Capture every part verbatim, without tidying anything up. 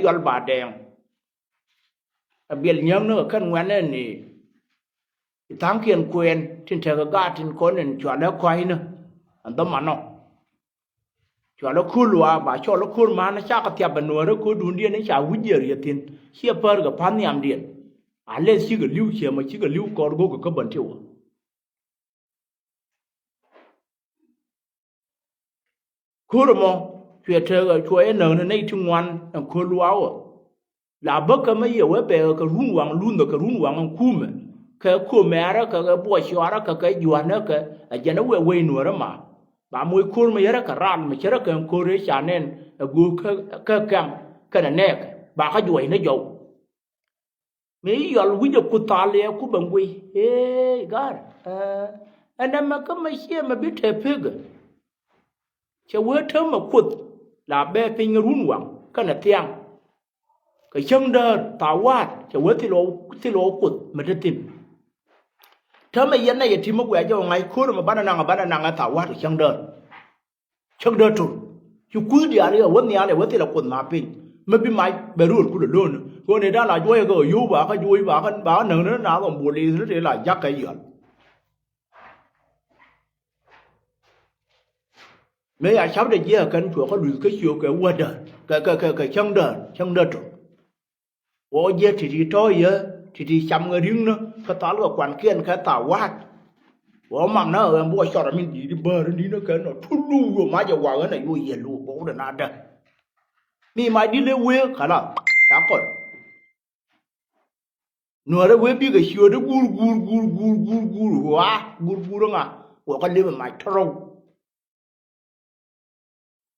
Yɔl ba dɛɛŋ. A biɛl nyääŋni kɛ kɛn ŋuɛ̈tni i̱ tha̱a̱ŋkiɛn kuɛɛn tin tekɛ gaat tin kɔn in cɔalɛ kɔ̱a̱cni. Ɛn dhɔmanɔ cɔalɛ ko̱r luaak ba cɔl ɛ ko̱r man cakɛ thiap ɛ nuäärä ko̱r duundiɛn in ca wi̱c jiɛɛr yɛ thi̱n. Ciɛ pär kɛ pa̱n nhiamdiɛn. A lɛth cikɛ li̱w ciɛ mɔ cikɛ li̱w kɔr go̱o̱kɛ kä bän ti wä. Ko̱r ɛmɔ cuɛ tekɛ cuɛ ɛ näk ni nɛy ti ŋuan ɛn ko̱r luaak ɔ. La bäkä mä yɛ wee bɛɛkɛ kɛ run waŋ lunhɛ kɛ run waŋ ɛn kumɛ kɛ ko̱mɛrä kɛ kɛ buɔc cɔarä kɛ kɛ jua̱nä kɛ ɛ jɛn ɛ wee wec nuäärä ma. Ba moc ko̱r mi yärä kɛ ral mi cärä kɛ ɛn ko̱r ëë ca nɛn ɛ go̱o̱k kä kɛm kɛnɛ nɛɛkɛ ba kä juɔc ni jɔw. Mi yɔl wi̱cɛ ku thal yɛ ku bɛ ŋuiy ee gar. Ɛn ɛmɛ kä mɛ ciɛ mɛ bi tɛ pek. Cɛ wee täämɛ kuoth la bɛ piny run waŋ kɛnɛ thiaŋ. Kɛ cäŋ däär thawaat cɛ wee thil ɣɔw kuoth mɛ te thi̱n. Täämɛ yɛn nɛ yɛ ti mɛ guɛc jɛ ɣɔw ŋa̱c ko̱r mɛ banɛ naŋ banɛ naŋ ɛ thawaat kɛ cäŋ däär. Cäŋ däär to̱r ci kuth diaal i̱ ɛ wä nhial ɛ wä thilɛ kuoth ma piny. Mä bi mac bɛ rööl kulɛ lo̱o̱n ɣöö ni da̱a̱n a juɔc ɛ kɛ ɣöö yio̱w ba kä juɔc ba kä ba kä näk ni na dhɔm buɔl i̱ ni tëë la ja̱k kɛ yɔl. Mëë ya ca̱pdɛ jiɛɛk kɛn cuɛ kä luth kä ciöök kɛ wädä kɛ kɛ kɛ kɛ cäŋ däär cäŋ däär to̱r. Wä jiɛ ti̱ti̱ tɔ̱ yɛ ti̱ti̱ cam ŋɛ ri̱ŋnä kä thal kɛ kuankiɛn kɛ thawaat. Wä mam na ɣän bi wä cɔr min di̱i̱t bäär in di̱t ni kɛn nɔ tulu wä mac ɛ wak ɣän ɛ yo̱o̱ yɛ lo̱o̱ bɔwdɛ na däk. Mi mac di̱t lɛ wee kala ca kɔn. Nuäärä wee bikɛ ciööt i̱ gur gur gur gur gur gur wa gur gur ŋa. Wä kä lep ɛ mac tɔ̱rɔw.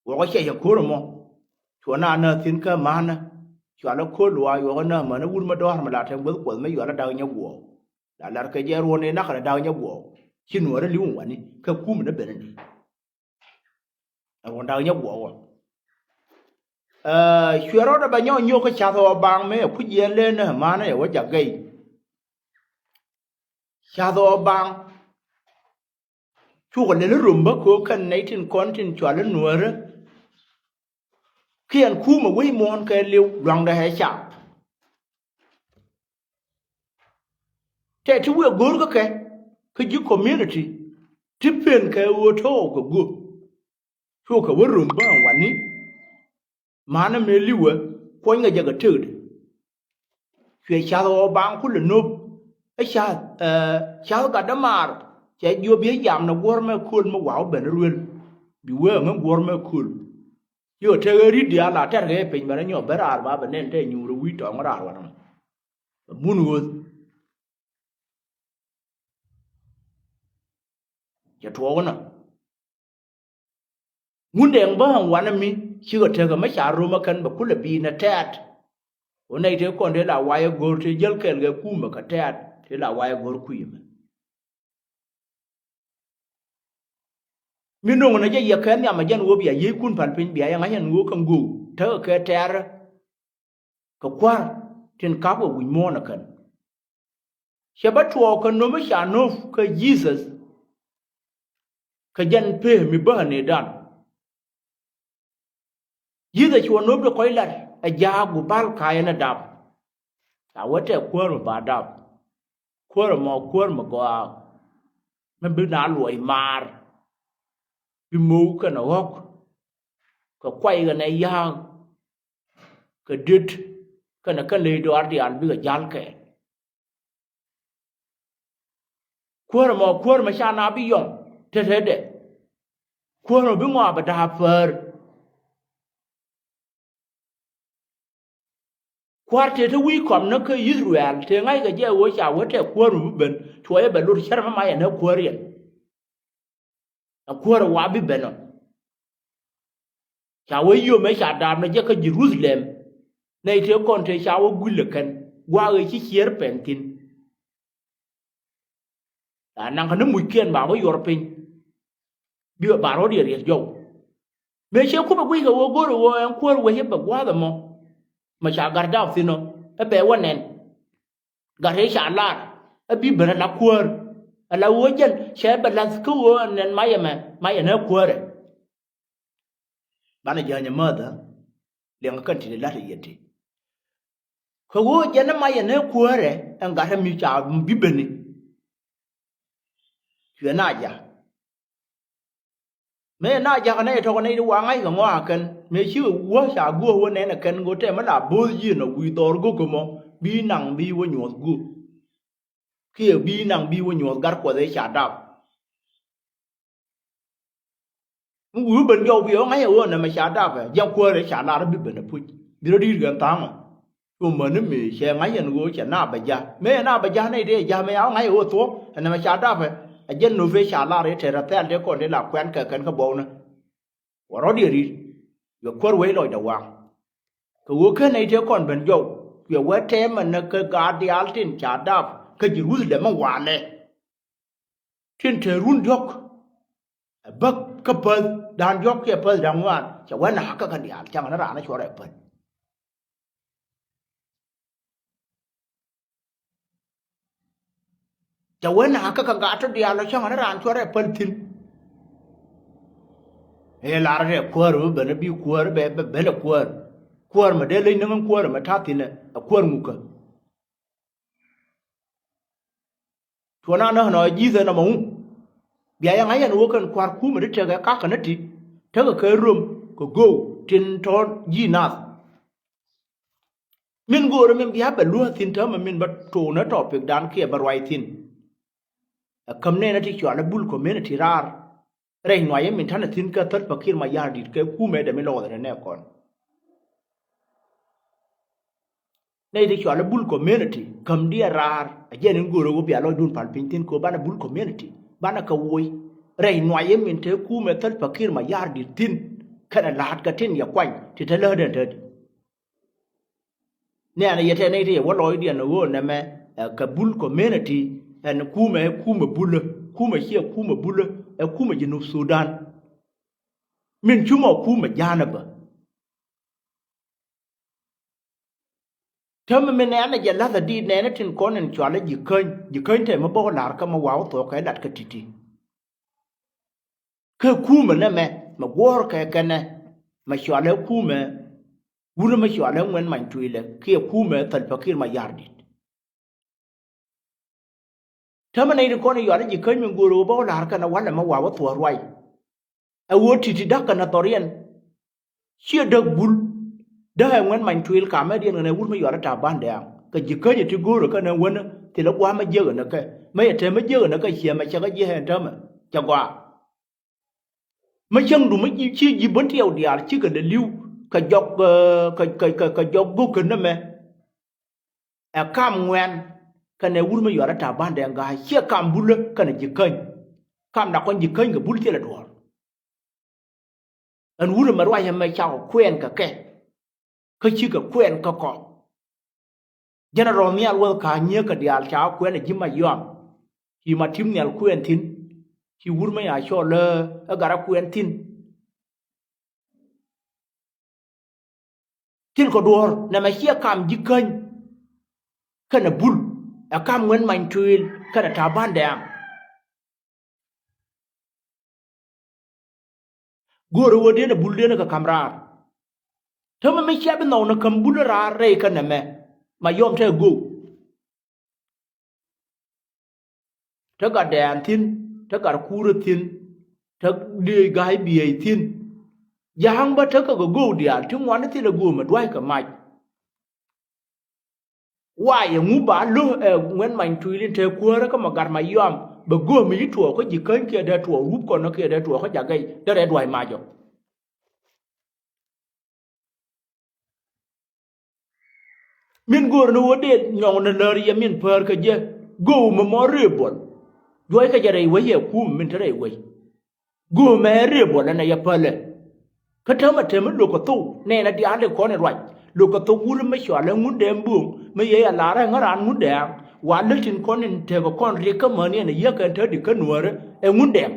Wɔkä cɛ yɛ ko̱r ɛmɔ. Cuɔ na nä thi̱n kä mänä. Cua lä ko̱r luaac wɔkä nä mänä wur mä dɔ̱a̱r mi la tɛm guäth kuɔth mä yual a da̱k nyɛ guɔɔk. La lar kɛ jɛ ruɔ̱n in nakä da̱k nyɛ guɔɔk. Ci nuɔ̱ɔ̱rä li̱w in wani kä kum in ɛ ben in di̱. Ɛ ruɔ̱n da̱k nyɛ guɔɔk wä. Cuɛ rɔɔdɛ bɛ nyɔk nyok kä cath ɣɔɔ baŋ mëë ɛ kuc yɛn lëë nä mänä yɛ wä jak gɛy. Cath ɣɔɔ baŋ. Cukɛ lɛl i̱ rom bä köök kɛn nɛy tin kɔn tin cual i̱ nuäärä. Kiɛn kumɛ wec muɔ̱ɔ̱n kɛ liw luaŋdɛ ɛ cap. Tɛ ti wëë go̱o̱r kä kɛ kä ji̱ community ti pen kɛ ɣöö tɔ̱ɔ̱k kɛ go̱o̱r. Cukɛ wä rom bä ɛn wani. Manɛ mëë li̱wɛ kuɔ̱nykɛ jɛ kɛ tëkdɛ. Cuɛ cath ɣɔɔ baŋ kulɛ nöp. Ɛ cath, ɛ, cath gatdä maar. Cɛ jiɔp yɛ jam ni guɔ̱r mɛ köl mi wa̱a̱ wä ben ruel. Bi wee ŋä guɔ̱r mɛ köl. Yio̱ tek ɛ ri̱t diaal a tɛr kɛ piny bɛ rɛ nyɔk ben raar ba bɛ nɛn tɛ nyuur ɛ wi̱i̱ tɔ̱ɔ̱ŋ raar wanɔ. Bɛ mun ɣöth. Cɛ tuɔɔk inɔ. Ŋun dɛŋ bä ɛn wanɛ mi cikɛ tekɛ mi ca rom ɛ kɛn bɛ kulɛ bi̱i̱n ɛ tɛ̈t. Wä nɛy tëë kɔn tëë la wayɛ go̱r tëë jäl kɛɛl kɛ kumɛ kɛ tɛ̈t tëë la wayɛ go̱r kui̱ ɛmɛ. Mi no̱ŋ nɛ jɛ yɛ kɛ nhiam ɛ jɛn ɣöö bia yiëëckun päl piny bia yɛ ŋa̱c ɛn ɣöö kɛ ŋöök tekɛ kɛ tɛ̈r. Kɛ kua̱r tin ka̱pkɛ wi̱c muɔ̱ɔ̱n ɛ kɛn. Cɛ bä tuɔɔk kɛ no̱m i̱ ca no̱p kä Jesus. Kɛ jɛn pee mi bä ɛ nëëdan. Jesus cuɔ no̱p ti kɔc lat ɛ jaak gu bal ka̱a̱c ɛn ɛ dap. Ca wä tɛk kuäär mi ba dap. Kuäär ɛmɔ kuäär mi gɔaa. Mi bi na luɔc maar. Bi mo̱o̱k kɛnɛ ɣɔ̱k. Kɛ kuay kɛnɛ ya̱a̱k. Kɛ diet kɛnɛ kɛn ley dɔaar diaal bikɛ ja̱l kɛɛl. Kuäär ɛmɔ kuäär ɛmɔ ca na bi yɔŋ tetdɛ. Kuäär ɛmɔ bi ŋɔak bɛ da̱a̱p päär. Kua̱r tëë te wi̱i̱ kɔmni kä Ithɛrɛl tëë ŋa̱ckɛ jɛ ɣöö ca wä tɛk kuäär mi bi ben cuɔyɛ bɛ lot cär mi mac ɛn ɛ kuäär yɛn. Ɛ kuäär ɛ wa bi ben ɔ. Ca wä yom ɛ ca daapnɛ jɛ kä Jɛ-ru-tha-lɛm. Nɛy tëë kɔn tëë ca wä gui̱l ɛ kɛn gua̱a̱k ëë ci ciër pɛn thi̱n. La naŋ kä ni muckiɛn ba wä yuɔr piny. Bikɛ ba rɔ̱t yɛ riɛth jɔw. Mëë cɛ kup ɛ gui̱ckɛ ɣöö go̱r ɛ ɣöö ɛn kuäär wecä bɛ gua̱a̱th ɛmɔ. Mɛ ca gat dap thi̱n ɔ ɛ bɛ wä nɛn. Gat ëë ca lar ɛ bi ben ala kuäär. Ala ɣöö jɛn cɛ bɛ la̱th kä ɣöö ɛn nɛn mac ɛmɛ mac ɛn ɛ kuäärɛ. Banɛ jääny ɛmääthä liɛŋ kɛn ti̱ti̱ la̱t ɛ yɛn ti. Kɛ ɣöö jɛn ni mac ɛn ɛ kuäärɛ ɛn gat ɛ mi ca bi beni. Cuɛ na jak. Mëë na jakä nɛy tɔ̱ kɛ nɛy ti wa ŋa̱c kɛ ŋɔak kɛn mëë cikɛ wä ca guɔ̱ɔ̱k wä nɛn ɛ kɛn ɣöö tɛmɛ la bo̱o̱th yiëë nɔ wi̱i̱ dhɔr go̱o̱k kɛ mɔ bi naŋ bi wä nyuɔ̱th guɔ̱ɔ̱k. Kiɛ bi naŋ bi wä nyuɔ̱th gat kuɔth ëë ca dap. Mi wi̱i̱ ben jɔw biɛ wä ŋa̱c ɛ ɣöö nɛmɛ ca dap ɛ jiɛn kuäärɛ ca lar bi ben ɛ puc bi rɔ di̱i̱t kɛn tha̱a̱ŋ ɔ. Cu mäni mëë cɛ ŋa̱c ɛn ɣöö cɛ na bɛ ja̱ mëë na bɛ ja̱ nɛy tëë ja̱ mëë a wä ŋa̱c ɛ ɣöö thuɔ̱k ɛn nɛmɛ ca dap ɛ. Ɛ jɛn nöp ëë ca lar ëë tɛr ɛ thɛl tëë kɔn tëë la kuɛn kɛ kɛn kä buɔwni. Wä rɔ̱diɛn ri̱t cuɛ kuäär wec lɔcdɛ waŋ. Kɛ ɣöö ken nɛy tëë kɔn ben jɔw cuɛ wee tɛmɛ ni kä gaat diaal tin ca dap kä Jerusalem mi walɛ. Tin te run diɔ̱k ɛ bäk kä päth da̱a̱n diɔ̱k kiɛ päth da̱a̱n ŋuan cɛ wee na̱a̱k kä kɛn diaal cäŋ ni raan ɛ cuɔrɛ päth. Cɛ wee na̱a̱k kä kɛ gat tɔ diaal ɔ cäŋ ni raan cuɔrɛ päl thi̱n. Ëë lar rɛ kuäär mi ben bi kuäär bɛ bɛ ben ɛ kuäär. Kuäär mɛ dee leny ni ŋäŋ kuäär mɛ ta̱thi̱n ɛ kuäär ŋukä. Cuɔ na näk nɔ ɛ ji̱thɛ nɔmɔ ŋu. Bia yɛ ŋa̱c ɛn wä kɛn kua̱r kumɛ ti tekɛ kakä ni ti tekɛ kɛ rom kɛ go̱o̱k tin tɔ̱ ji̱ nath. Min go̱o̱rä min bia bɛ luäk thi̱n täämɛ min bä to̱o̱nä topic dan kiɛ bä ruac thi̱n. Ɛ käm nɛnɛ ti cɔal ɛ bul community raar. Rɛy nuayä min ta̱nɛ thi̱n kä thäl pakir ma ya̱r di̱t kɛ kumɛ dɛ mi lɔɔth rɛ nɛ kɔn. Nɛy ti cɔal ɛ bul community käm diɛ raar ɛ jɛn in go̱o̱rä wä bia lɔcdun pal piny thi̱n kɛ banɛ bul community banɛ kɛ woc. Rɛy nuayä min te kumɛ thäl pakir ma ya̱r di̱t thi̱n kɛnɛ la̱a̱t kɛ tin yɛ kuany ti te lähdɛn te di. Nɛɛnɛ yɛ tɛn nɛy ti yɛ wä lɔcdiɛn ɣöö nɛmɛ ɛ kɛ bul community ɛn kumɛ ɛ kumɛ bulä kumɛ ciɛ kumɛ bulä ɛ kumɛ Junub Sudan. Min cumɔ kumɛ ja̱a̱nɛ bä. Täämɛ mi nɛɛnɛ jɛ la̱th ɛ diit nɛɛnɛ tin kɔn in cɔal ɛ Ji̱käny. Ji̱käny tɛmɛ bä wä la̱r kä mɛ wa̱a̱ wä thuɔ̱k kɛ lat kä ti̱ti̱. Kä kumɛ nɛmɛ mɛ guɔ̱ɔ̱r kɛ kɛnɛ mɛ cɔalɛ kumɛ wurɛ mɛ cɔalɛ Ŋuɛn Many Tuilɛ kiɛ kumɛ Thɛl Pakir ma ya̱r di̱t. Täämɛ nɛy ti kɔn i̱ yɔal i̱ Ji̱käny mi go̱o̱r ɣöö bä wä la̱r kɛnɛ walɛ mɛ wa̱a̱ wä thuɔ̱ɔ̱r ruac. Ɛ ɣöö ti̱ti̱ da̱k kɛnɛ dhɔriɛn. Ciɛ däk bul däk ɛ Ŋuɛn Many Tuil kamɛ diɛn kɛnɛ wur mi yɔal i̱ Ta̱a̱ Ba̱n Dɛ̈ɛ̈ŋ kɛ Ji̱käny ɛ ti go̱o̱rä kɛnɛ wänä thilɛ gua̱a̱mä jiäkɛ nɛ kɛ mɛ yɛ tɛmɛ jiäkɛ nɛ kɛ ciɛ mɛ cɛ kɛ ji̱ ɛn täämɛ cɛ gɔaa. Mä cäŋdu mä ci ji̱ bän tiɛw diaal cikɛ lɛ li̱w kɛ jɔk kɛ jɔk go̱k kɛ nämɛ. Ɛ kam ŋuɛn kɛnɛ wur mä yɔal ɛ Ta̱a̱ Ba̱n Dɛ̈ɛ̈ŋ ga̱a̱c ciɛ kam bulä kɛnɛ Ji̱käny. Kam da kɔn Ji̱käny kɛ bul thilɛ duɔ̱ɔ̱r. Ɛn wur ɛmɛ ruac ɛmɛ cakɔ kuɛɛn kɛ kɛ. Kä cikɛ kuɛɛn kä kɔ. Jɛn a rɔ̱ nhial wäth ka̱a̱c nyiee kɛ diaal ca kuɛn ɛ ji̱ Mayɔam. Ci ma ti̱m nhial kuɛɛn thi̱n. Ci wur mä ya cɔl ɛ gat a kuɛɛn thi̱n. Thil kɔ duɔ̱ɔ̱r nɛmɛ ciɛ kam Ji̱käny kɛnɛ bul ɛ kam Ŋuɛn Many Tuil kɛnɛ Ta̱a̱ Ba̱n Dɛ̈ɛ̈ŋ. Go̱o̱rä ɣöö diɛn ɛ bul diɛn ɛ kɛ ka̱m raar. Täämɛ mi cia bi nhɔk ni käm bul raar rɛy kä nɛmɛ Mayɔam te go̱o̱k. Te gat dɛɛn thi̱n te gat kuurä thi̱n te diëëc ga̱a̱c biëëc thi̱n. Ja̱a̱ŋ bä te kɛ kɛ go̱o̱k diaal ti ŋuan thilɛ go̱o̱mɛ dua̱ckɛ mac. Waayɛ ŋu ba lo̱ ɛ Ŋuɛn Many Tuil in te kuäärä kä ma gat Mayɔam bɛ go̱o̱mi ci tuɔɔk kä Ji̱käny kiɛ dee tuɔɔk rup kɔn kiɛ dee tuɔɔk kä Jagɛy derɛ dua̱c macɔ. Min go̱o̱r ni wä dee nyɔŋ ni lär yɛ min päär kä jɛ go̱o̱mɛ mɔ rëë buɔl. Juɔc kä jɛ rɛy wec yɛ kuum min te rɛy wec. Go̱o̱mɛ ɛ rëë buɔlɛ nɛ yɛ pälɛ. Kä täämɛ täämɛ lo̱kɛ thok nɛɛnɛ diaal in kɔn in ruac lo̱kɛ thok wur mi cɔalɛ Ŋundɛɛŋ Bo̱o̱ŋ mi yɛ yɛ la̱rä ŋä raan Ŋundɛɛŋ. Wa lät tin kɔn in tekɛ kɔn riɛk kä mäni ɛn ɛ yiäkɛ ɛn te di kä Nuäärä ɛ Ŋundɛɛŋ.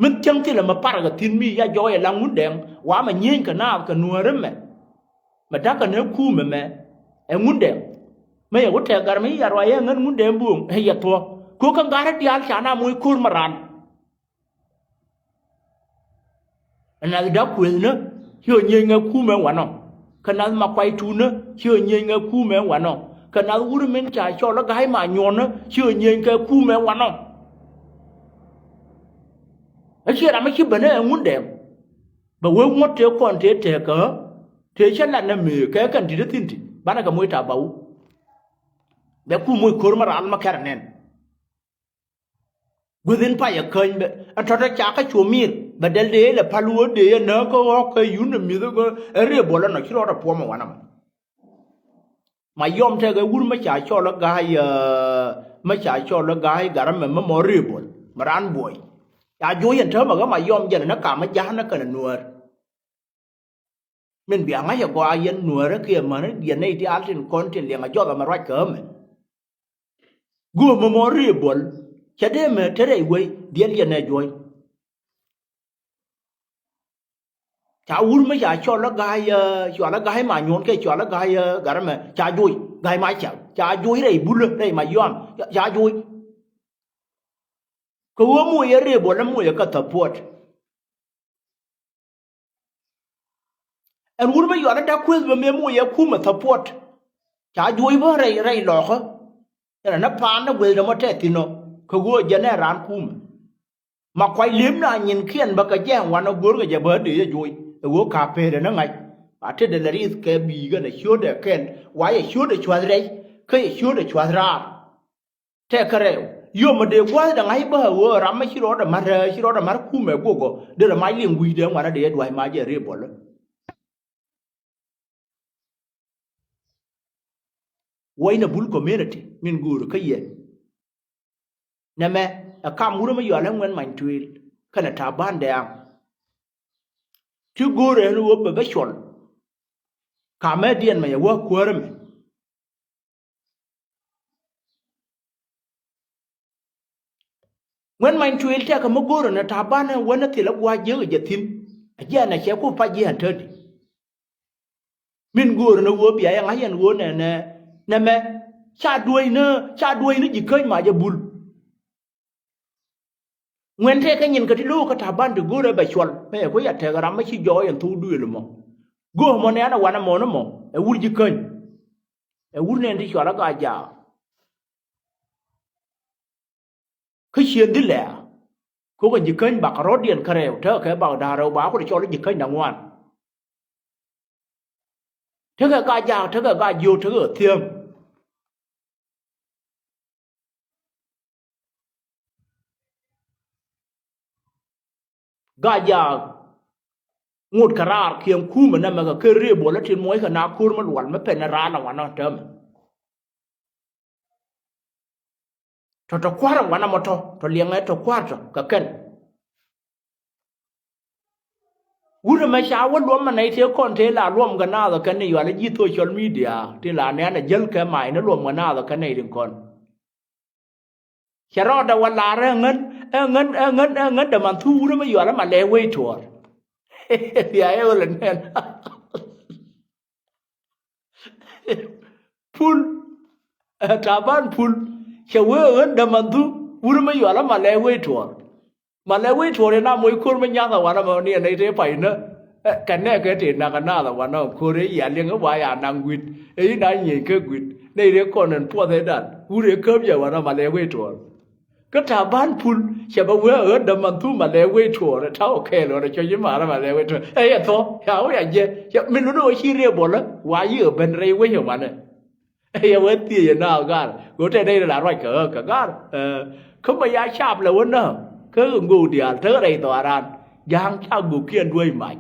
Mi thiäŋ thilɛ mi parkɛ thi̱n mi ya jɔɔyɛ la Ŋundɛɛŋ wa mɛ nyieeny kɛ naath kɛ Nuäärä mɛ. Mɛ da̱kɛ ni kuumɛ mɛ ɛ Ŋundɛɛŋ. Mɛ yɛ wä tɛk gat mɛ i̱ ya ruac yɛ ŋän Ŋundɛɛŋ Bo̱o̱ŋ ɛ yɛ thuɔ̱k ko̱ kä gat rä diaal ca na moc ko̱r mɛ ran. Ɛn nath da̱k kuëthnä ci ɣä nyieny ŋɛ kumɛ wanɔ. Kɛ nath Makuac Tunä ci ɣä nyieny kɛ kumɛ wanɔ. Kɛ nath wur min ca cɔl i̱ Ga̱a̱c Manyuɔnä ci ɣä nyieny kɛ kumɛ wanɔ. Ɛ ciɛ ram mi ci ben ɛ ŋundɛ. Bɛ wee ŋuɔ̱t tëë kɔn tëë tɛɛk kä tëë cä lat nɛ mëë kɛ kɛn di̱t ɛ thi̱n ti banɛ kɛ moc ta̱a̱ ba wä. Bɛ ku moc ko̱r mi raal mi kɛr ɛ nɛn. Gui̱th in pay ɛ käny bɛ ɛ tɔ̱tɔ̱ ca kä cuɔ mi̱i̱r bɛ dɛl dee lɛ pal wä dee yɛ nääk kä ɣɔ̱k kä yun ɛ mi̱th ɛ riëë buɔl ɛ nɔ ci rɔɔdɛ puɔ̱m ɛ wanɛ mɔ. Mayɔm tɛkɛ wur mi ca cɔl i̱ Ga̱a̱c, ɛ, mi ca cɔl i̱ Ga̱a̱c Garamɛ mi mɔ riëë buɔl mi raan buɔy. Ca juɔc yɛn täämɛ ɣä Mayɔm jɛn ni kam mi ja̱a̱n ni kɛn ɛ Nuäär. Min bia ŋa̱c ɛ gɔaa yɛn Nuäärä kiɛ mäni diɛn nɛy diaal tin kɔn tin liɛŋ ɛ jɔth ɛmɛ ruac kɛ ɣä mɛ. Guɔ̱ɔ̱m ɛmɔ riëë buɔl cɛ dee mɛ te rɛy wei diɛl yɛn ɛ juɔ̱c. Ca wur mi ca cɔl i̱ Ga̱a̱c, ɛ, cɔal i̱ Ga̱a̱c Manyuɔn kɛ cɔal i̱ Ga̱a̱c, ɛ, Garamɛ ca juɔc Ga̱a̱c Macɛl ca juɔc rɛy bulä rɛy Mayɔm ca, ca juɔc. Kɛ ɣöö moc ɛ riëë buɔl ɛ moc ɛ kɛ thäpuɔt. Ɛn wur mi yual in da̱k kueth bä mëë moc ɛ kumɛ thäpuɔt. Ca juɔc bä rɛy, rɛy lɔkä. Ɛn ɛ ni paan ni gueth dämɔ tɛth thi̱n ɔ kɛ ɣöö jɛn ɛ raan kumɛ. Makuac li̱em na nyinkiɛn bä kɛ jɛ ɛn wanɔ go̱o̱rkɛ jɛ bä dee yɛ juɔc ɛ ɣöö ka peel ɛn ni ŋa̱c. A tetdɛ lɛ rieth kɛ bi̱i̱kɛ nɛ ciötdɛ kɛn wa yɛ ciötdɛ cua̱th rɛc kä yɛ ciötdɛ cua̱th raar. Tɛk kärɛw yom a dee gua̱th dɛ ŋa̱c bä a ɣöö ram mi ci rɔɔdɛ ma̱r, ci rɔɔdɛ ma̱r kumɛ guɔkɔ derɛ mac liŋ wi̱i̱dɛ ŋuanä dee dua̱c mac jɛ riëë buɔlä. Wuɔcnɛ bul community min go̱o̱rä kä yɛn. Nɛmɛ ɛ kam wurä mi yɔalä ŋuɛn many tuëël kɛnɛ ta̱a̱ ba̱a̱n dɛɛŋ. Ti go̱o̱rä ɛn ɣöö bɛ bä cuɔl kamɛ diɛn mɛ yɛ wä kuäärä mɛ. Ŋuɛn many tuëël tɛkɛ mi go̱o̱rä ni ta̱a̱ ba̱a̱n ɛ wänä thilɛ gua̱a̱c jiäk ɛ jɛ thi̱n. Ɛ jiɛn ɛ cɛ ku pac jiɛn tätdi. Min go̱o̱rä ni ɣöö bia yɛ ŋa̱c yɛn ɣöö nɛnɛ nɛmɛ ca duäcnä, ca duäcnä ji̱ käny mac ɛ bul. Ŋuɛn tëëkɛ nyin kä ti lo̱o̱k kä ta̱a̱ ba̱a̱n ti go̱o̱rɛ bɛ cuɔl mɛ ɛ kuec a tɛk ram mi ci jɔɔk yɛn thok duëël mɔ. Go̱o̱k mɔ nɛn ɛ wanɛ mɔni mɔ ɛ wur ji̱ käny. Ɛ wur nɛn ti cual ɛ Gaa Jaak. Kä cien dhilɛ a ko̱k ɛ ji̱ käny bak rɔ̱diɛn kärɛw tekɛ kɛ bak da̱ŋ rɛw ba ku ti cɔl i̱ ji̱ käny da̱ŋ ŋuan. Tekɛ Gaa Jaak, tekɛ Gaa Jiök, tekɛ thiäŋ. Gaa Jaak ŋot kɛ raar kiɛŋ kumɛ nɛmɛ kɛ ker riëë buɔlä tin muɔckɛ na ko̱r mi lual mi pɛn raar la wanɔ täämɛ. Tɔ tɔ kua̱r wanamɔ tɔ tɔ liɛŋɛ tɔ kua̱r tɔ kɛ kɛn. Wut ɛmɛ ca wä luɔm mɛ nɛy tëë kɔn tëë la luɔm kɛ naath ɛ kɛn ni yual i̱ ji̱ social media tin la nɛn ɛ jäl kɛ may ni luɔm kɛ naath ɛ kɛn nɛy tin kɔn. Cɛ rɔɔdɛ wä lar ɛ ŋän ɛ ŋän ɛ ŋän ɛ ŋän däman thu wut ɛmɛ yual ɛmɛ lɛ wec tuɔɔr. Thia ɛ ɣöl ɛ nɛn. Pul. Ɛ Taban Pul. Cɛ wee ɣän däman thu wut mi yualä Malɛ wec tuɔɔr. Malɛ wec tuɔɔr in a moc ko̱r mi nyath a wanä mɛ ni ɛ nɛy tëë pay nä. Ɛ kɛ nɛɛkɛ tëë nak ɛ naath a wanä ko̱r ëë yia liɛŋ i̱ wa ya naŋ gui̱t ëë i̱ na nyieny kä gui̱t nɛy tëë kɔn ɛn puɔth ëëdan wut ëë käp jɛ wanä Malɛ wec tuɔɔr. Kä Taban Pul cɛ bɛ wee ɣän däman thu Malɛ wec tuɔɔr ɛ ta̱wä kɛɛl ɣän ɛ cuɔ̱c i̱ ma̱a̱rä Malɛ wec tuɔɔr ɛ yɛ thɔ ya wä ya jɛ. Min luni ɣän ci riee buɔlä wa yi ɣä ben rɛy wec ɛ manɛ. Ɛ yɛ wee thiec ɛ naath ga̱r ɣöö tɛ nɛy rɛ la ruac kɛ ɣä kɛ ga̱r. Kä bɛ ya cap lɛ wä nääk kä ɣä ŋo̱o̱k diaal tekɛ rɛy dhɔaaran ja̱a̱ŋ ca gökiɛn duäc mac.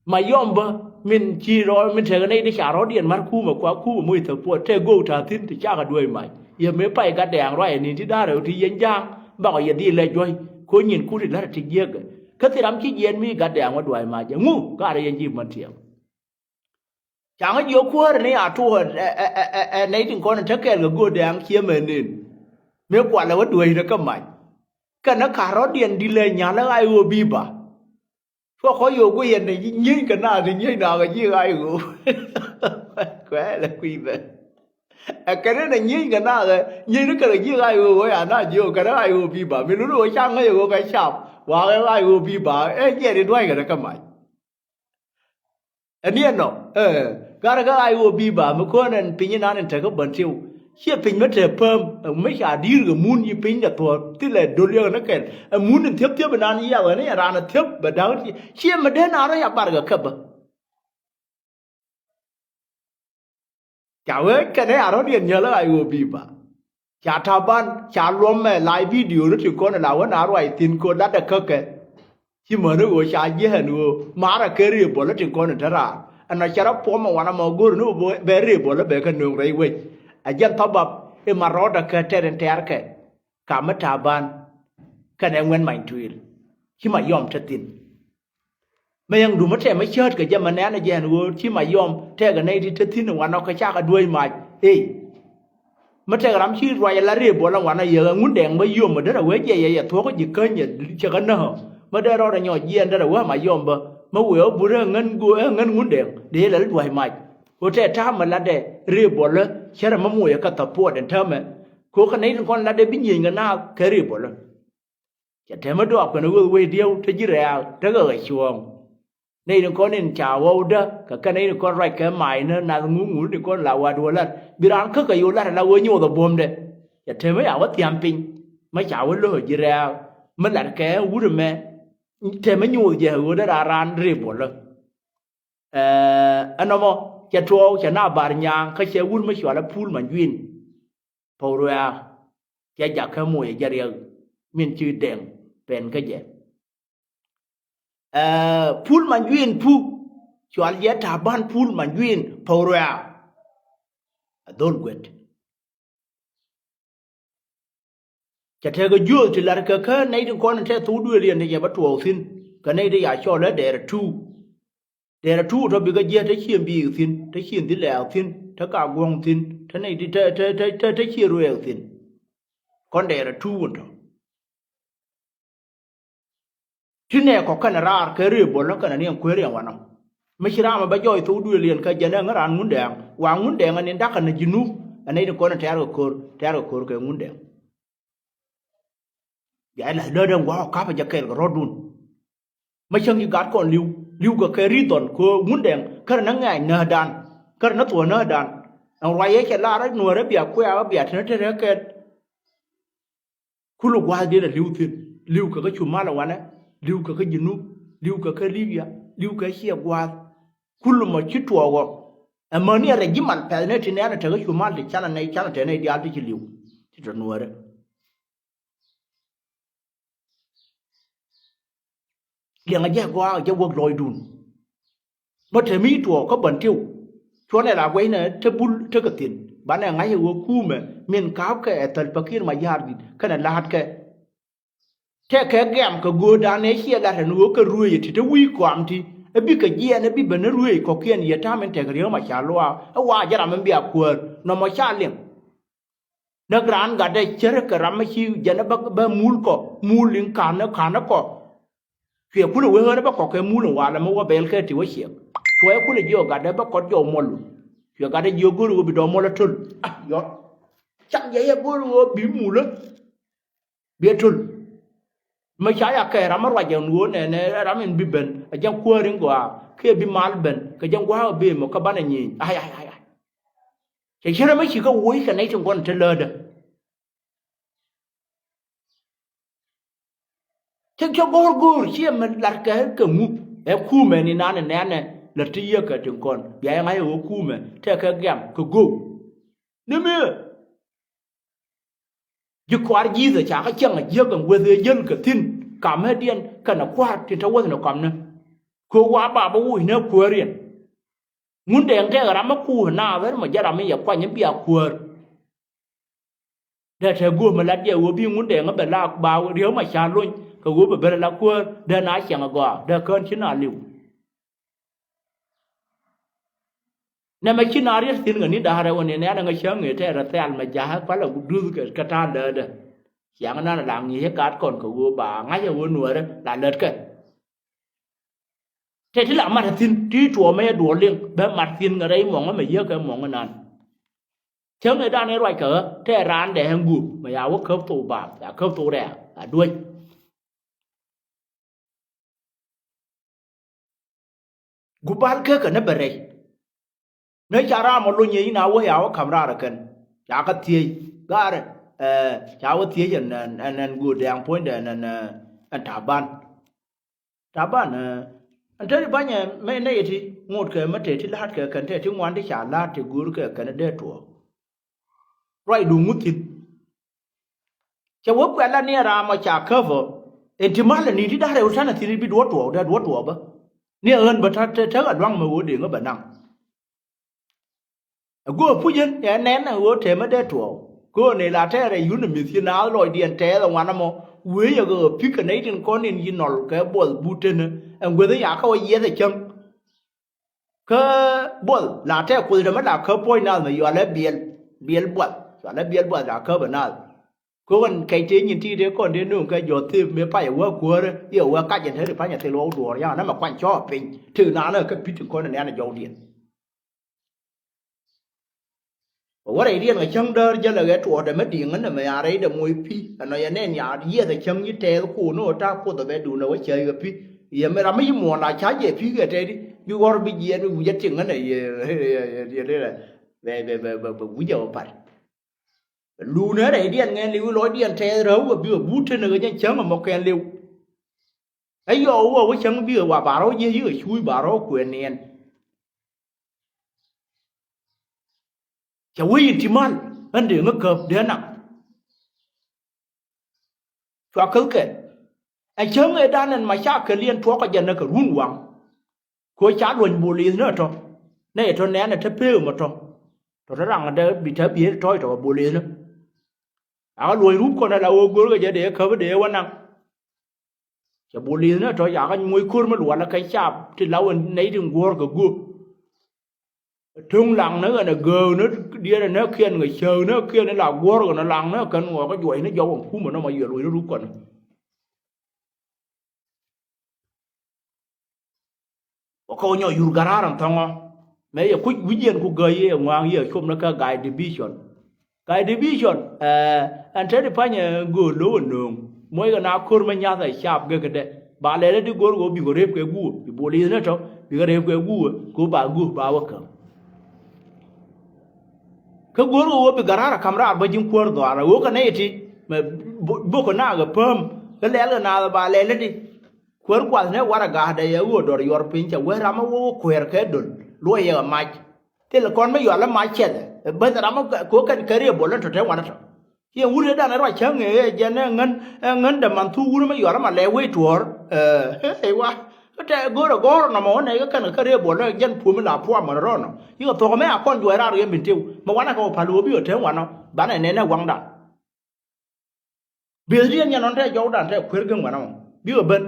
Mayɔm bä min ci rɔ min tekɛ nɛy ti ca rɔ̱diɛn ma̱r kumɛ kua kumɛ moc thäpuɔt tɛ go̱o̱k ta̱a̱ thi̱n ti cakɛ duäc mac. Yɛ mëë pay gat dɛ̈ɛ̈ŋ ruac ɛ ni̱n ti da̱ŋ rɛw ti yɛn ja̱a̱ŋ bakɔ yɛ dhil lɛ juɔ̱c ko̱ nyin kut ti la̱t ti jiäkɛ. Kä thil ram ci jiɛɛn mi gat dɛ̈ɛ̈ŋ wä duäc mac ɛ ŋu gat ɛ yɛn ji̱ män tiɛɛk. Caŋä jiök kuäär ni a tuɔɔk ɛ, ɛ, ɛ, ɛ, ɛ nɛy tin kɔn ɛ te kɛɛl kɛ göt dɛ̈ɛ̈ŋ cië mɛ nen. Mëë kualɛ wä duäcnä kä mac. Kɛnɛ ka̱r rɔ̱diɛn di̱t lɛ nya̱l ɛ ɣa̱c ɣöö bi̱i̱ ba. Cuɔ kɔc yook guiyɛn ni nyieny kɛ naath ti nyieny naath kɛ ji̱ ɣa̱c ɣöö. Kuɛɛlɛ kui̱ bɛ. Ɛ kɛnɛ nɛ nyieny kɛ naath ɛ nyieny ni kɛnɛ ji̱ ɣa̱c ɣöö ɣöö ya naath jiök kɛnɛ ɣa̱c ɣöö bi̱i̱ ba. Mi luni ɣöö ca ŋäc ɣöö kɛ cap wakä ɣa̱c ɣöö bi̱i̱ ba ɛ jiɛn i̱ dua̱ckɛ ni kä mac. Ɛn ni ɛnɔ, ɛ, garɛ kä I O B ba mi kɔn ɛn piny inan in te kä Bentiu. Ciɛ piny mi te päm, ɛ, mi ca di̱i̱r kɛ mun yi piny dɛ thuɔ̱ɔ̱r thilɛ do̱l yäk ni kɛl. Ɛ mun in thiäp thiäp inan yiath ɛ ni ɛn raan ɛ thiäp bɛ da̱k ti. Ciɛ mi dee na rɔ ya bar kɛ käpä. Ca wee kɛnɛ a rɔ̱diɛn nyäl ɣac ɣöö bi̱i̱ ba. Ca Taban, ca luɔmɛ live video ni tin kɔn la wä na ruac thi̱n kɛ latdɛ käkɛ. Ci mäni ɣöö ca jiɛn ɣöö marɛ kɛ rebel tin kɔn te raar. Ɛn nɔ cɛ rɔ puɔmɛ wanɛ mɔ go̱r ni ɣöö bɛ rebel bɛ kɛ nööŋ rɛy wec. Ɛ jɛn thabab i̱ ma rɔɔdɛ kɛ tɛr in tɛ̈rkɛ. Ka mi Taban kɛnɛ Ŋuɛn Many Tuil. Ci Mayom te thi̱n. Mɛ yɛŋdu mi tɛmɛ cäät kɛ jɛ mɛ nɛɛnɛ jɛ ɛn ɣöö ci Mayom tɛkɛ nɛy ti te thi̱n wanɔ kɛ cakɛ duäc mac. Ey. Mi tɛk ram ci ruac ala rebel wanɔ yɛ ɣä Ŋundɛŋ bä yom mi derɛ wee jiɛ yɛ yɛ thuɔ̱k ji̱ käny yɛ cɛ kä näk. Mi dee rɔɔdɛ nyɔk jiɛn derɛ wee Mayom bä mi wee ɣä burɛ ŋän go ɛ ŋän Ŋundɛŋ dee lɛl duäc mac. Ɣöö tɛ ta̱a̱ mi latdɛ rebel cärɛ mi moc ɛ kä thapuɔt ɛn täämɛ. Kɛ ɣöö kä nɛy tin kɔn latdɛ bi nyieny kɛ naath kɛ rebel. Cɛ tɛmɛ dɔɔk kɛn ɣöth wec diɛw te ji̱ rɛ̈ɛ̈k te kɛ ɣɛ cuɔ̱ɔ̱ŋ. Nɛy ni kɔn in ca ɣɔwdä kɛ kɛn nɛy ni kɔn ruac kɛ mac ni nath ŋuŋ ŋun ni kɔn la wa̱a̱ duɔ̱ɔ̱r lat bi raan kä kɛ yo̱o̱ lat ala ɣöö nyoth ɛ buɔ̱mdɛ. Cɛ tɛmɛ ya wä thiam piny mi ca wä lo̱k ji̱ rɛ̈ɛ̈k mi lat kɛ wut ɛmɛ. Tɛmɛ nyoth jɛ ɣöö dee raan raan rëë buɔlä. Ɛnɔmɔ cɛ tuɔɔk cɛ na bar nyaaŋ kä cɛ wut mi cual ɛ Pul Manjuin. Pɔw ruɛ̈ɛ̈k cɛ jakä moc ɛ jɛ riɛk min ci dɛŋ pɛn kä jɛ. Ɛɛ, Pul Manjuin Pu cual jɛ Taban Pul Manjuin Pɔw ruɛ̈ɛ̈k. A dhol guet. Cɛ tekɛ jiöth ti lar kɛ kä nɛy ti kɔn in te thok duëël yɛn ti cɛ bä tuɔɔk thi̱n kɛ nɛy ti ya cɔl ɛ dɛɛr ɛ tuuk. Dɛɛr ɛ tuuk tɔ bikɛ jiɛth te cieŋ biik thi̱n te cieŋ dhil lɛɛk thi̱n te ka guɔ̱ŋ thi̱n te nɛy ti te te te te te cieŋ ruɛɛk thi̱n. Kɔn dɛɛr ɛ tuuk in tɔ. Ti nɛ kɔ kɛn raar kɛ rëë bol lä kɛn aniɛn kueer yɛn wanɔ. Mi ci raam ɛ bä jɔɔc thok duëël yɛn kä jɛn ɛ ŋä raan Ŋundɛɛŋ wa Ŋundɛɛŋ ɛ ni da̱kä ni Jinub ɛ nɛy ti kɔn ɛ tɛ̈r kɛ ko̱r tɛ̈r kɛ ko̱r kɛ Ŋundɛɛŋ. Bia ilɛ läätdä ŋuak ɔ ka̱pä jɛ kɛɛl kɛ rɔ̱dun. Mä cäŋ ci gat kɔn li̱w li̱w kɛ kɛ ri̱th ɔn kɛ Ŋundɛɛŋ kärɛ ni ŋɛ̈ny näätdan kärɛ ni thuɔ̱ɔ̱ näätdan. Ɛn ruac yɛ cɛ lar rɛc nuäärä bia kuɛ̈ɛ̈ bia te ni te rɛ̈k kɛɛl. Kul gua̱a̱thdiɛn ɛ li̱w thi̱n li̱w kɛ kä Cumal ɛ wanɛ li̱w kɛ kä Jinub li̱w kɛ kä Libya li̱w kɛ ciɛ gua̱a̱th. Kul mɔ ci tuɔɔk ɔ ɛmäni ɛ rɛc ji̱ mal pɛth ni ti nɛɛn ɛ te kä Cumal ti canɛ nɛy canɛ te nɛy diaal ti ci li̱w ti tɔ nuäärä. Liɛŋɛ jɛ gɔaa jɛ wäk lɔcdun. Bä te mi tuɔɔk kä Bɛntiu cuɔnɛ la guɛcnɛ te bul tekɛ thi̱n banɛ ŋa̱c ɛ ɣöö kuumɛ min ka̱pkɛ ɛ Thɛl Pakir Mayardit kɛnɛ la̱a̱tkɛ. Tɛkɛ gɛ̈m kɛ göötdan ëë ciɛ lat ɛn ɣöö kɛ ruëëc ɛ ti te wi̱i̱ kɔam ti ɛ bikɛ jiɛɛn ɛ bi ben ɛ ruëëc kɔ̱kiɛn yɛ ta̱a̱ min tɛk Riek Machar Luaak ɛ wa jɛ ram min bia kuäär nɔmɔ ca liŋ. Näk raan gatdɛ cär kɛ ram mi ci jɛn ɛ bä bä mul kɔ mul in ka̱n ɛ ka̱n ɛ kɔ. Cuɛ kulɛ wee ɣän ɛ bä kɔk kɛ mul in walɛ mi wä bɛɛl kɛ ti wä ciɛk. Cuɛ kulɛ jiɔk gatdɛ bä kɔt jɔw muɔl. Cuɛ gatdɛ jiɔk go̱o̱r ɣöö bi dɔɔ muɔl ɛ töl. Ah, yɔt. Cak jɛ yɛ go̱o̱r ɣöö bi mul ɛ bi ɛ töl. Mi ca ya kɛ ram mi ruac ɛn ɣöö nɛnɛ ram in bi ben ɛ jɛ kuäär in gɔaa kiɛ bi mal ben kɛ jɛ gua̱a̱k ɛ ben mɔ kä banɛ nyieny. Ai, ai, ai, ai. Cɛ cärɛ mi ci kä woc kɛ nɛy tin kɔn te läätdä. Cɛ cɛ go̱o̱r go̱o̱r ciɛ mi latkɛ kɛ ŋu ɛ kuumɛ ni nan ɛ nɛnɛ lät ti yiëkɛ tin kɔn bia yɛ ŋa̱c ɛ ɣöö kuumɛ tɛkɛ giam kɛ go̱o̱k. Ni mi ji̱ kɔaar ji̱thɛ ca kä cäŋ a jiäk ɛn weth ëë jäl kɛ thi̱n kamɛdiɛn kɛnɛ kua̱r tin te weth ni kɔmni. Kɛ wa ba bä wuc ni kuäär yɛn. Ŋundɛɛŋ tɛk ram mi kuur naath ɣän mɔ jɛ ram mi yɛ kuany in bia kuäär. Dee te guɔ̱m mi lat jɛ ɣöö bi Ŋundɛɛŋ bɛ la ba Riek Machar lony kɛ ɣöö bɛ ben la kuäär dee na ciɛŋ a gɔaa dee kään ci na li̱w. Nɛmɛ ci na riet thi̱n ŋäni da̱rɛ wä ni nɛn ŋä cäŋ ŋëë tɛɛrɛ thɛl mɛ ja̱a̱k palɛ duth kɛ ta̱a̱ läätdä. Ciaŋ nan la ŋi̱i̱c gat kɔn kɛ ɣöö ba ŋa̱c ɛ ɣöö nuäärä la lätkɛ. Tɛ ti la mat thi̱n ti tuɔɔk mɛ yɛ duɔl liŋ bɛ mat thi̱n ŋɛ rɛy mɔŋä mɛ yiäkɛ mɔŋä nan. Cäŋ ëëdan ëë ruac kɛ ɣä tɛ raan dɛ ɣän guɔ̱p mɛ ya wä käp thok baath ya käp thok rɛ̈ɛ̈k a duäc. Gubal kekɛ ni bɛ rɛy. Ni ca ram ɔ lony yɛ yin a wä ya wä kam raar ɛ kɛn. Ca kä thiec gaarɛ. Ca wä thiec ɛn ɛn ɛn go̱o̱r dɛɛŋ puɔ̱nydɛ ɛn ɛn ɛn Taban. Taban ɛn te ti banyɛ mɛ nɛy ti ŋot kɛ mɛ te ti la̱a̱t kɛ kɛn te ti ŋuan ti ca la̱a̱t ti go̱o̱r kɛ kɛn dee tuɔɔk. Ruacdu ŋuthin. Cɛ wee kuɛl la ni ɛ ram ɔ ca käp ɔ. Ɛn ti mal ɛ ni ti da̱rɛ wä tanɛ thin bi duɔ̱t tuɔɔk dee duɔ̱t tuɔɔk bä. Ni ɛ ɣän bä ta̱ te te ɣä luaŋ mɛ ɣöö deŋä bɛ naŋ. Ɛ go̱o̱r puc in ɛ nɛn ɛ ɣöö tɛmɛ dee tuɔɔk. Köön ɛ la tɛɛrɛ yun ɛ mi̱th ci naath lɔcdiɛn tɛɛth ɛ ŋuan ɛmɔ. Wee yɛ ɣä pi̱k kɛ nɛy tin kɔn in yi nɔl kɛ buɔth but tenä ɛn gueth in yakä wä yiɛth ɛ cäŋ. Kä buɔth la tɛk kuoth dämä la kä puɔ̱ny nath mɛ yualɛ biɛl biɛl buɔth yualɛ biɛl buɔth la kä bä nath. Kä ɣän kɛc tëë nyin ti dee kɔn dee nööŋ kɛ jɔ̱ɔ̱th thëëp mëë pacɛ wä kuäärä iɛ wä kac ɛn te ri panyɛ thil wä wä duɔɔr ya̱a̱n ɛmɛ kuany cɔɔk piny tëë naanä kä pi̱t in kɔn in ɛn ɛ jɔwdiɛn. Wä rɛydiɛn kɛ cäŋ däär jälɛ ɣɛ tuɔɔdɛ mi di̱i̱ŋä nɛmɛ ya rɛydɛ moc pi̱ ɛnɔ yɛ nɛn ya yiɛth ɛ cäŋ yi tɛɛth ko̱o̱n ɣä ta̱a̱ puɔth ɛ bɛ duundɛ wä cäy ɣä pi̱. Yɛ mi ram mi yi muɔɔn la ca̱c jɛ pi̱ kɛ tɛɛdi bi ɣɔr bi jiɛɛn bi wi̱c ɛ tiŋä nɛ yɛ yɛ yɛ yɛ bɛ bɛ bɛ bɛ wi̱c ɛ wä pal. Luunɛ rɛydiɛn ŋɛn liw lɔcdiɛn tɛɛth räw ɛ bi ɛ but tenɛ ɣä jɛn cäŋ ɛmɔ kɛn liw. Ɛ yɔw wä wä cäŋ bi ɛ wa ba rɔw jiɛ yi ɛ cuuc ba rɔw kuɛn niɛn. Cɛ wec in ti mal ɣän dee ŋä käp dee naŋ. Cua käth kɛ ɛ cäŋ ëëdan ɛn ma ca käl yɛn tuɔɔk ɛ jɛn ɛ kɛ run waŋ. Kɛ ɣöö ca luɔ̱ny bolith ni ɛ tɔ nɛ ɛ tɔ nɛɛn ɛ te peem ɛ tɔ. Tɔ te raŋ ɛ dee bi te biee tɔc tɔ kɛ bolith ni. Akä luɔ̱ny rup kɔn ɛ la ɣöö görkɛ jɛ dee käp dee wä naŋ. Cɛ bolith ni ɛ tɔ yakä moc ko̱r mi luɔlä kɛ cap ti la wä nɛy tin guɔ̱ɔ̱r kɛ guöp. Töŋ laŋ ni ɣän ɛ gääk ni diɛɛr ɛ näkiɛn kɛ cääk näkiɛn ni la guɔ̱ɔ̱r ɣän ɛ laŋ ni ɛ kɛn ŋɔɔk kä juɔc ni jɔw ɛn kumɛ nɔmɔ yuɛl wec ni rup kɔn. Wä kä wä nyɔ yur garaar ɛn thɔŋɔ. Mëë yɛ kuc wi̱c yɛn ku gäi yɛ ŋua̱a̱ŋ yɛ cop ni kä Gai Division. Gai Division ɛn te ti panyɛ gööl lo̱w ɛ nööŋ. Muɔckɛ na ko̱r mi nyath ɛ cap gekädɛ ba lɛl ɛ di go̱r kɛ wä bikɛ rep kɛ guur bi bolith ni tɔ bikɛ rep kɛ guur kɛ wä ba guur ba wä käm. Kä go̱r kɛ wä bi garaar ɛ ka̱m raar bä ji̱n kuäär dhɔaar ɛ wä kɛ nɛy ti mɛ bok kɛ naak ɛ pääm kä lɛl kɛ naath ɛ ba lɛl ɛ di. Kuäär kuath ni warɛ ga̱a̱dɛ yɛ ɣöö dɔr yuɔr piny cɛ wee ram mi wä wä kueer kɛ döl luɔc yɛ kɛ mac. Thil kɔn mi yual ɛ mac cɛthɛ bäth ram mi kɛ wä kɛn kɛ riee bol ni tɔ te wanɛ tɔ. Ciɛ wur ëëdan ɛ ruac cäŋ ëë jɛn ɛ ŋän ɛ ŋän däman thuk wur mi yual ɛ ma lɛ wec tuɔɔr. Ëë wa kä tɛ go̱o̱rɛ gɔ̱rä nɔmɔ wä nɛy kä kɛn kɛ riee bol ni jɛn puɔ̱mi la puɔm mɔn rɔɔnɔ. Yikɛ thuɔ̱k ɛmɛ a kɔn juɔc raar yɛ min tëw mɛ wanɛ kɛ wä pal wä bikɛ te wanɔ banɛ nɛn ɛ waŋdan. Biëthdiɛn nyɛ nɔn tɛ jɔwdan tɛ kuer gɛŋ wanɔ bikɛ ben.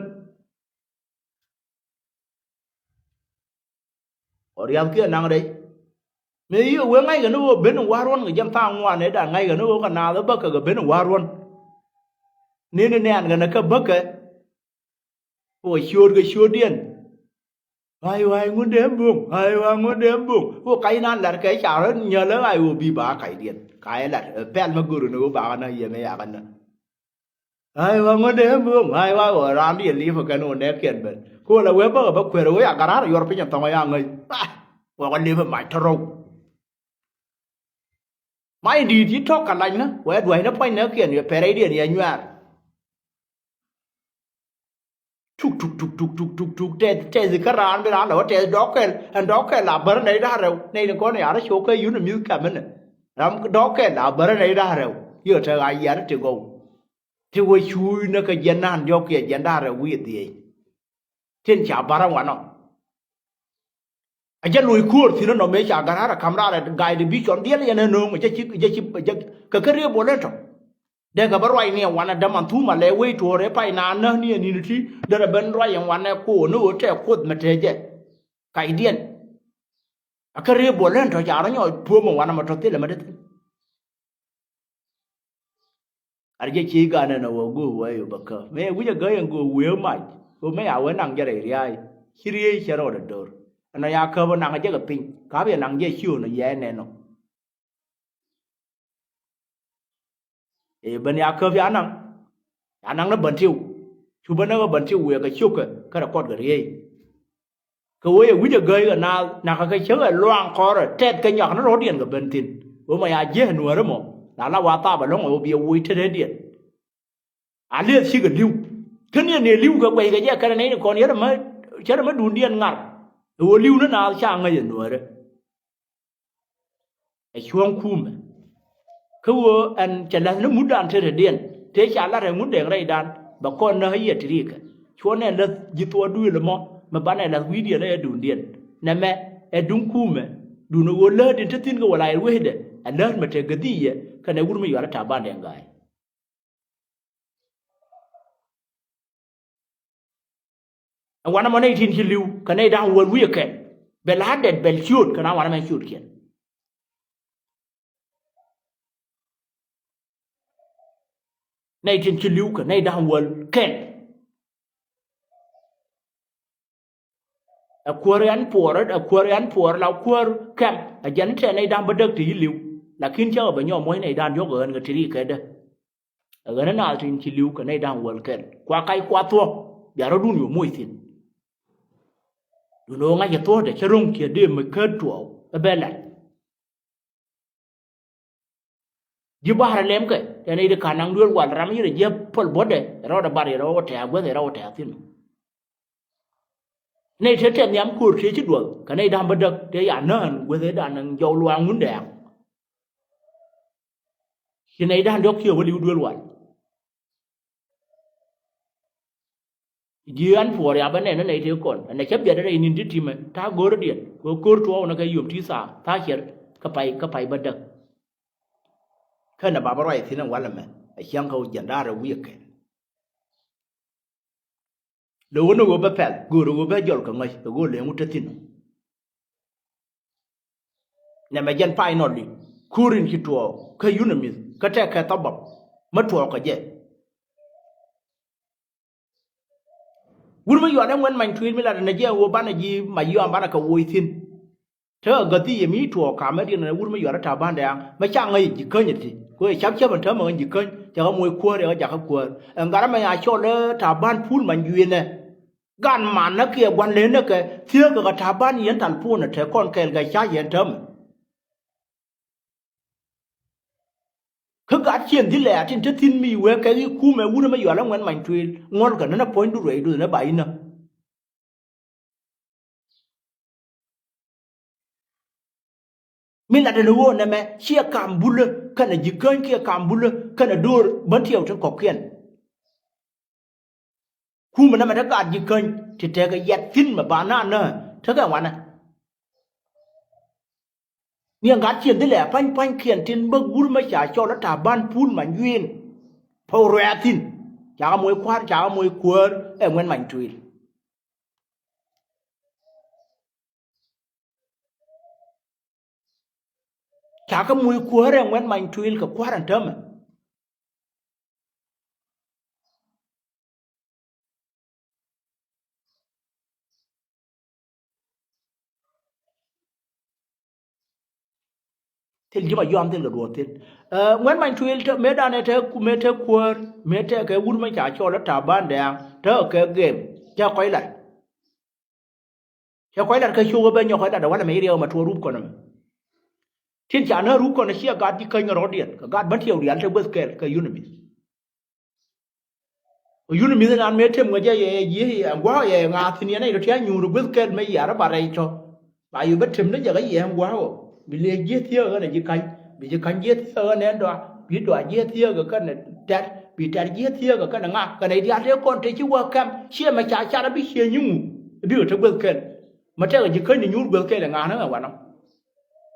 Ɔ riath kiɛ naŋ rɛy mëë yikɛ wee ŋa̱ckɛ ni ɣöö ben in wa̱r ruɔ̱n kɛ jɛn tha̱a̱ŋ ŋuan ëëdan ŋa̱ckɛ ni ɣöö kɛ naath ɛ bäkɛ kɛ ben in wa̱r ruɔ̱n. Ni ni nɛɛn kɛ ni kä bäkɛ. Wä ciööt kɛ ciöötdiɛn. Wa̱i̱ wa̱i̱ ŋun dee bo̱ŋ wa̱i̱ wa̱i̱ ŋun dee bo̱ŋ wä kac nan lat kɛ ca rɔ nyäl ɛ ɣa̱c wä bi ba kacdiɛn ka yɛ lat ɛ pɛl mi go̱r ni wä ba ɣän ɛ yɛn ɛ yakä nä. Wa̱i̱ wa̱i̱ ŋun dee bo̱ŋ wa̱i̱ wa̱i̱ wä raan diɛ li̱p ɛ kɛn wä nɛɛkiɛn ben ko̱l ɛ wee bäkɛ bä kuɛr ɛ wee a garaar ɛ yuɔr piny ɛ thɔŋ ɛ ya ŋäc. Wä kɛ li̱p ɛ mac tɔ̱rɔw. Mac in di̱i̱t ci tɔ̱k kɛ lac nä wee duäc ni puɔ̱ny nɛɛkiɛn yɛ pɛrɛcdiɛn yɛ nyuaar. Tuk tuk tuk tuk tuk tuk tuk tɛth tɛth kä raan bi raan lɛ wä tɛth dɔk kɛl ɛn dɔk kɛl la bär nɛy da̱ŋ rɛw nɛy ni kɔn ya̱r cok kä yun mi̱th kɛm inɛ. Ram dɔk kɛl la bär nɛy da̱ŋ rɛw yikɛ te ɣac yɛn ti gɔw. Ti wä cuuc ni kä jiɛn naan diɔ̱k kiɛ jiɛn da̱ŋ rɛw wi̱i̱ dhiec. Tin ca bär ɛ wanɔ. A jɛ loc ko̱o̱r thi̱n ɛnɔ mëë ca garaar ɛ ka̱m raar ɛ Gai Division dhiɛl yɛn ɛ nööŋ jɛ ci jɛ ci jɛ kɛ kä riee bol ɛn tɔ. Dee kɛ bä ruac ni ɛ wanɛ däman thum a lɛ wec tuɔɔr ɛ pay naan näk ni ɛ ni̱n ti derɛ ben ruac ɛn wanɛ ko̱o̱r ni ɣöö tɛ kuoth mɛ te jɛ. Kacdiɛn a kä riee bol ɛn tɔ ca rɔ nyɔɔc puɔ̱m ɛ wanɛ mɛ tɔ thilɛ mɛ te thi̱n. Ar jɛ ciey ganɛ nɔ wä go̱o̱k wä yop bä kä mëë wi̱c a gäy ɛn go̱o̱k wee mac. Ɣöö mëë a wee naŋ jɛ rɛy ria̱a̱y ci riey cɛ rɔɔdɛ do̱r. Ɛnɔ ya käp ɛ naŋ jɛ kɛ piny kap yɛ naŋ jɛ ci ɣöö nɔ yɛ nɛn nɔ. Ëë ben ya käp ya naŋ. Ya naŋ ni bän tiw cu bä näk ɛ bän tiw wëë kɛ ciökɛ kärɛ kɔt kɛ riey. Kɛ ɣöö yɛ wi̱c ɛ gäi kɛ naath nakä kɛ cäŋ ɛ luaŋ kɔrɛ tɛth kɛ nyɔak ni rɔ̱diɛn kɛ ben thi̱n. Ɣöö mɔ ya jiäk ɛ nuäärä mɔ la la wa thap ɛlɔ̱ŋ ɛ ɣöö bi ɛ woc tetdiɛn. A lieth cikɛ li̱w. Kä ni ɛ ni li̱w kɛ guɛc kɛ jɛ kɛnɛ nɛy ni kɔn cärɛ mä duundiɛn ŋar. Ɛ ɣöö li̱w ni naath ca ŋäc ɛ nuäärä. Ɛ cuɔ̱ŋ kumɛ. Kä ɣöö ɛn cɛ la̱th ni mutdan tetdiɛn tëë ca lat ɛ ŋut dɛŋ rɛydan bɛ kɔn näk ɛ yiɛ ti ri̱i̱kɛ. Cuɔ̱n ɛn la̱th ji̱ thuɔɔk duëël ɛmɔ mi banɛ la̱th wi̱i̱diɛn ɛ duundiɛn. Nɛmɛ ɛ duŋ kumɛ. Duundɛ ɣöö läät in te thi̱n kɛ wä la yɛr wecdɛ ɛ läät mɛ te gäthi yɛ kɛnɛ wur mi yual ɛ Taban Dɛŋ Ga̱a̱y. Ɛn wanɛ mɔ nɛy tin ci li̱w kɛ nɛy da̱ŋ wäl wi̱i̱ ɛ kɛn bɛ la̱t dɛt bɛl ciöt kɛn a wanɛ mɛ ciötkiɛn. Nɛy tin ci li̱w kɛ nɛy da̱ŋ wäl kɛn. Ɛ kuäär ɛn puɔɔr ɛ kuäär ɛn puɔɔr la kuäär kɛm ɛ jɛn tɛ nɛy da̱ŋ bädäk ti ci li̱w. Lakin cä ɣä bɛ nyɔk muɔ̱c nɛy da̱ŋ diɔ̱k ɛ ɣän kɛ ti ri kɛ dä. Ɛ ɣän ɛ naath tin ci li̱w kɛ nɛy da̱ŋ wäl kɛl kua kac kua thuɔ̱k. Bia rɔ̱dun yo̱ moc thi̱n. Duundɛ ɣöö ŋa̱c ɛ thuɔ̱kdɛ cä ro̱ŋ ciɛ dee mec kä tuɔɔk ɛ bɛ lat. Ji̱ ba̱a̱r ɛ lɛmkɛ tɛ nɛy ti ka̱n naŋ duël wal ram yir ɛ jiäp päl buɔ̱tdɛ ɛ rɔɔdɛ bar yɛ rɔɔdɛ tɛ̈ɛ̈ guäth ɛ rɔɔdɛ tɛ̈ɛ̈ thi̱n. Nɛy te tɛth nhiam ko̱r tëë ci duɔth kɛ nɛy da̱ŋ bädäk tëë ya nään guäth ɛ da̱ŋ jɔw luaaŋ wundɛ. Ci nɛy da̱ŋ diɔ̱k ciɛ wä li̱w duël wal. Ji̱ ɣän puɔɔr ya bä nɛn ni nɛy tëë kɔn ɛn ɛ cä biɛt rɛy ni̱n ti ti̱mɛ ta̱a̱ go̱o̱rdiɛn kɛ ko̱r tuɔɔk ni kɛ yom ti thaa thaa ciɛr kä pay kä pay bä däk. Kä nɛ ba bä ruac thi̱n ɛn walɛ mɛ ɛ ciaŋ kä wä jiɛn da̱a̱r ɛ wi̱i̱ ɛ kɛn. Lo̱k ni ɣöö bä pɛl göörä ɣöö bä jɔl kɛ ŋäc kɛ ɣöö leŋ wä te thi̱n. Nɛmɛ jɛn pay nɔt li kuur in ci tuɔɔk kä yunamith kä tɛk kɛ thɔbap mä tuɔɔk kɛ jɛ. Wur mi yual ɛn ŋuɛn many tuil mi lat ɛn ɛ jɛ ɣöö banɛ ji̱ mac yɔam banɛ kɛ woc thi̱n. Te ɛ gäthi yɛ mi tuɔɔk kamädiɛn ɛn ɛ wur mi yual ɛ ta̱a̱ ba̱ndɛ aŋ mɛ ca ŋäc ji̱ käny ɛ ti kɛ ɣöö yɛ cap cäp ɛn täämɛ ɣän ji̱ käny cɛ ɣä moc kuäär yɛ ɣä jakä kuäär ɛn gat ɛmɛ ya cɔl ɛ ta̱a̱ ba̱n pul many juëënɛ. Gan manä kiɛ gua̱n lenä kɛ thiääkɛ kɛ ta̱a̱ ba̱n yɛn tal puɔ̱nɛ te kɔn kɛɛl kɛ ca yɛn täämɛ. Kä gat ciɛn dhilɛ a tin te thi̱n mi wee kɛ i̱ kumɛ wurɛ mɛ yualä ŋuɛn many tuil ŋuɔlkɛ nänä puɔ̱nydu ruɛydu nä ba inä. Mi latdɛ ni ɣöö nɛmɛ ciɛ kam bulä kɛnɛ ji̱ käny kiɛ kam bulä kɛnɛ do̱r bän tiɛw tin kɔ̱kiɛn. Kumɛ nɛmɛ te gat ji̱ käny ti tekɛ yɛt thi̱n mɛ ba na nä tekɛ wanɛ. Niɛ gat ciɛn dhilɛ pa̱ny pa̱nykiɛn tin bä wur mɛ ca cɔl ɛ ta̱a̱ ba̱n pul many juëën. Pɔw ruɛɛth thi̱n ca ɣä moc kua̱r ca ɣä moc kuäär ɛ ŋuɛn many tuil. Ca kä moc kuäärɛ ŋuɛn many tuil kɛ kua̱r ɛn täämɛ. Thil ji̱ ma yuam thil kɛ duɔth thil. Ɛ, ŋuɛn many tuil te mëë danɛ te ku mëë te kuäär mëë te kɛ wur mɛ ca cɔl ɛ ta̱a̱ ba̱ndɛ aŋ te kɛ gem te kɔc lat. Cɛ kɔc lat kä cok ɛ ben nyɔk kɔc lat ɛ walɛ mɛ i̱ riɛw mɛ tuɔɔk rup kɔn ɛmɛ. Tin ca nä rup kɔn ɛ ciɛ gat ji̱ käny ɛ rɔ̱diɛn kɛ gat bän tiɛw diaal te gueth kɛl kɛ yunimith. Kɛ yunimith ɛnan mëë tem ŋäcɛ yɛ ji̱ ɛn gua̱a̱k yɛ ŋa̱a̱ thi̱n yɛn ɛ yɛ tɔ̱ tia̱a̱ nyuur ɛ gueth kɛl mɛ yiaar ɛ ba rɛy tɔ̱. Ba yɛ bä tem ni jɛ kä yɛ ɛn gua̱a̱k ɔ bi lëë ji̱ thiääk ɣän ɛ ji̱ ka̱ny bi ji̱ ka̱ny ji̱ thiääk ɣän ɛn dɔa bi dɔa ji̱ thiääk ɛ kɛn ɛ tɛ̈r bi tɛ̈r ji̱ thiääk ɛ kɛn ɛ ŋa̱ kɛn ɛ diaal tëë kɔn tëë ci wä kɛm ciɛ mɛ ca car ɛ bi ciɛ nyiŋu. Bikɛ te gueth kɛl. Mɛ tɛkɛ ji̱ käny ni nyuur gueth kɛl ɛ ŋa̱a̱n ɛ wanɔ.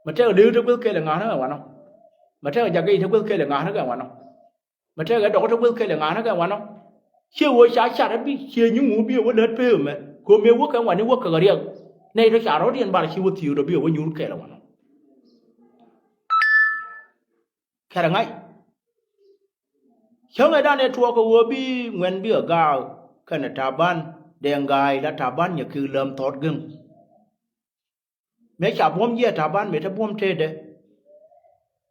Mɛ tɛkɛ lëë te gueth kɛl ɛ ŋa̱a̱n ɛ wanɔ. Mɛ tɛkɛ jakä te gueth kɛl ɛ ŋa̱a̱n ɛ wanɔ. Mɛ tɛkɛ dɔk te gueth kɛl ɛ ŋa̱a̱n ɛ wanɔ. Ciɛ wä ca car ɛ bi ciɛ nyiŋu bi wä lät pee mɛ kɛ mëë wä kɛ ŋuani wä kɛ riɛk. Nɛy te ca rɔ̱diɛn bar ci wä thiööt ɔ bi wä nyuur kɛl ɛ wanɔ. Kɛrɛ ŋa̱c. Cäŋɛ dan ɛ tuɔɔk kɛ ɣöö bi ŋuɛn bikɛ gaak kɛnɛ Taban Dɛŋ Ga̱a̱y la Taban Nyɛ Kek Läm Thɔɔt Geŋ. Mëë ca buɔ̱m jiɛ Taban mëë te buɔ̱m tëëdɛ.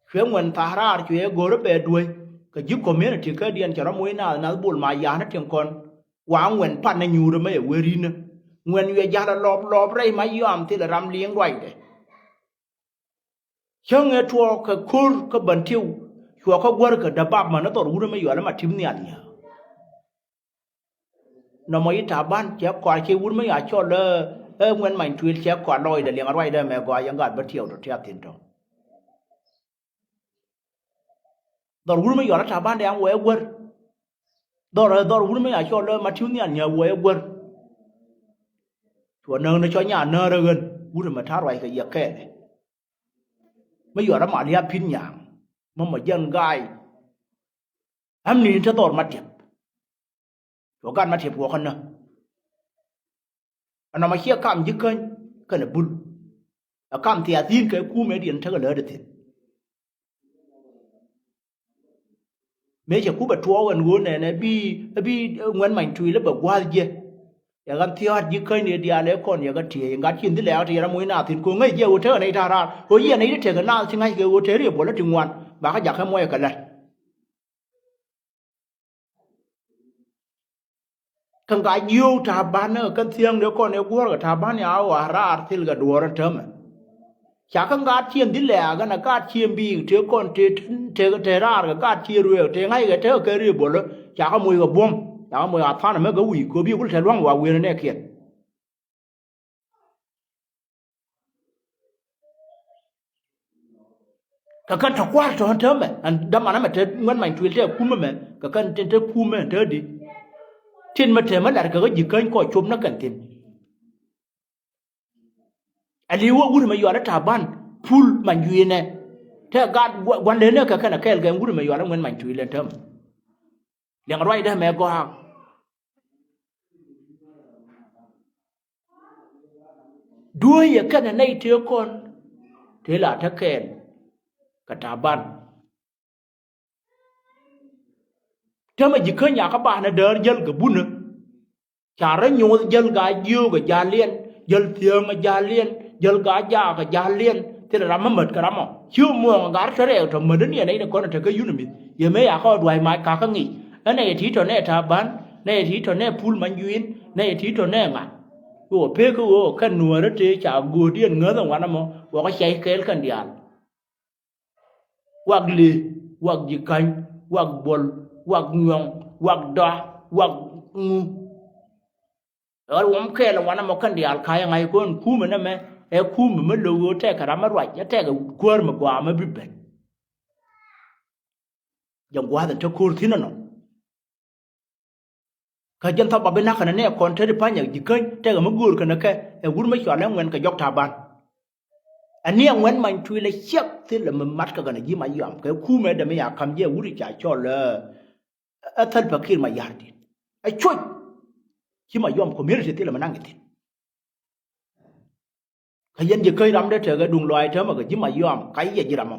Cuɛ ŋuɛn tha̱a̱r raar cuɛ ɛ go̱o̱rä bɛ duäc kɛ ji̱ community kädiɛn cɛ rɔ moc naath nath bol ma ya̱a̱n ɛ tiɛŋ kɔn. Wa ŋuɛn pan ɛ nyuurä mɛ ɛ wee ri̱nä. Ŋuɛn wiɛ ja̱l a lɔp lɔp rɛy Mayɔam thilɛ ram liŋ ruacdɛ. Cäŋ ëë tuɔɔk kɛ ko̱r kä Bɛntiu, cuɔ kä guäär kɛ däbap män ɛ dhɔr wut ɛ Mayɔam ɛ ma ti̱p nhial nyääk. Nɔmɔ i̱ Taban cɛ kɔaar, ci wut Mayɔam cɔl ɛ, ɛ Ŋuɛn Manytuil cɛ kɔaar lɔɔcdɛ liɛŋ ruacdɛ mɛ gɔaa yɛn gaat bä tiɛw tɔ tiath thi̱n tɔ. Dhɔr wut Mayɔam ɛ Taban dɛ an wä ɛ guäär. Dhɔr ɛ dhɔr wut Mayɔam cɔl ɛ ma ti̱p nhial nyääk wä ɛ guäär. Cuɔ näk ni cɔ nyaa näär ɛ ɣän wut ɛmɛ ta̱a̱ ruac kɛ yɛ kɛɛlɛ. Mayɔam ɛ ma lia̱a̱ pi̱t nyaŋ. Mä mɔ jɛn gaay. Ɛm ni̱n te dhɔr Matiɛp. Cuɔ gat Matiɛp wä kä nä. Ɛnɔmɔ ciɛ kam ji̱ käny kɛnɛ bul. Ɛ kam thiathi̱n kɛ kumɛ diɛn tekɛ lätdɛ thi̱n. Mëë cɛ kupɛ tuɔɔk ɛn ɣöö nɛnɛ bi, bi Ŋuɛn Manytuil bɛ gua̱a̱th jɛ. Yɛ ɣän thia̱a̱t ji̱ käny ni diaal ɛ kɔn yɛ kä tiee gat cin dhilɛ ɣä ti yɛn ɛ moc naath thi̱n ko̱ ŋäc jɛ ɣöö tekɛ nɛy ta̱a̱ raar ɣöö yɛn nɛy ti tekɛ naath ti ŋa̱ckɛ ɣöö te riëp buɔlä ti ŋuan bakɛ jakä muɔc kɛ la̱t. Kä ŋa jiöök Taban ɛ kɛn thiäŋ dee kɔn ɛ guɔ̱ɔ̱r kɛ Taban ya ɣɔaa raar thil kɛ duɔ̱ɔ̱r ɛn täämɛ. Ca kä ŋa cieŋ dhil lɛ̈ɛ̈k ɛn ɛ gat cieŋ biik tëë kɔn tëë, tëë, tëë raar kɛ gat cieŋ ruëëk tëë ŋa̱ckɛ tëë kɛ riëëp buɔlä ca kä moc kɛ buɔ̱m ca kä moc kɛ tha̱a̱n ɛmɛ kɛ wi̱i̱ kööp yiëë kulɛ tɛ̈th lua̱ŋ wa wiëënɛ nɛɛkiɛn. Kɛ kɛn tɔ kua̱r tɔ̱ täämɛ ɛn dämanä mɛ te Ŋuɛn Manytuil te kumä mɛ kɛ kɛn tin te kumä te di. Tin mɛ te mɛ lar kɛ kä ji̱ käny kɔ cop nä kɛn thi̱n. Ɛ li̱w wä wut mɛ yɔal ɛ Taban pul Manytuil nɛ te gat gua̱n leenä kɛ kɛn ɛ kɛɛl kɛ wut mɛ yɔal ɛ Ŋuɛn Manytuil ɛn täämɛ. Liɛŋ ruacdä mɛ gɔaa. Dueeyɛ kɛnɛ nɛy tëë kɔn tëë la te kɛɛl kɛ Taban. Täämɛ ji̱ käny ca kä banɛ däär jäl kɛ bunä. Ca rɔ nyoth jäl gaa jiöök ɛ ja̱l liɛn jäl thiäŋ ɛ ja̱l liɛn jäl gaa jaak ɛ ja̱l liɛn thilɛ ram mi mät kɛ ram ɔ ci muɔ̱ɔ̱ŋ ɛ gat te rɛɛk tɔ mät ni ɛ nɛy ni kɔn ɛ te kä yunimith. Yɛ mëë ca kä dua̱c mac kakä ŋic ɛ nɛy ɛ ti̱i̱ tɔ nɛ Taban nɛy ɛ ti̱i̱ tɔ nɛ pul Manytuil nɛy ɛ ti̱i̱ tɔ nɛ ŋa̱. Ɣöö pek kä ɣöö kɛn nuäärä tëë ca göötdiɛn ŋäth ɛn wanɛ mɔ wä kä cɛy kɛɛl kɛn diaal. Wak Lëë, wak Ji̱käny, wak Buɔl, wak Nyuɔ̱ŋ, wak Dɔa, wak Ŋu. Ɣän wä mi kɛɛl ɛn wanɛ mɔ kɛn diaal ka̱c ɛ ŋa̱c kɔn kumɛ nɛmɛ ɛ kumɛ mi lo̱k ɣöö tɛkɛ ram mi ruac ɛ tɛkɛ kuäär mi gɔaa mi bi ben. Jɛn gua̱a̱th in te ko̱r thi̱n ɛnɔ. Kä jɛn thɔp a bi na̱k kɛnɛ nɛ kɔn te ti pa̱nyɛ Ji̱käny tɛkɛ mi göör kɛnɛ kɛ ɛ wut mi cɔal ɛ Ŋuɛn kɛ jɔk Taban. Ɛ ni ɛ Ŋuɛn Manytuil ɛ ciɛk thilɛ mi mat kɛ kɛnɛ ji̱ Mayɔam kɛ kumɛ dee mi ya ka̱m jɛ wut i̱ ca cɔl ɛ ɛ Thälpä Kiir Mayardit. Ɛ cuc ci Mayɔam community thilɛ mi naŋ ithin. Kä yɛn Ji̱käny ram dee tekɛ duŋ lɔaac täämɛ kɛ ji̱ Mayɔam ka yɛ ji̱ ram ɔ.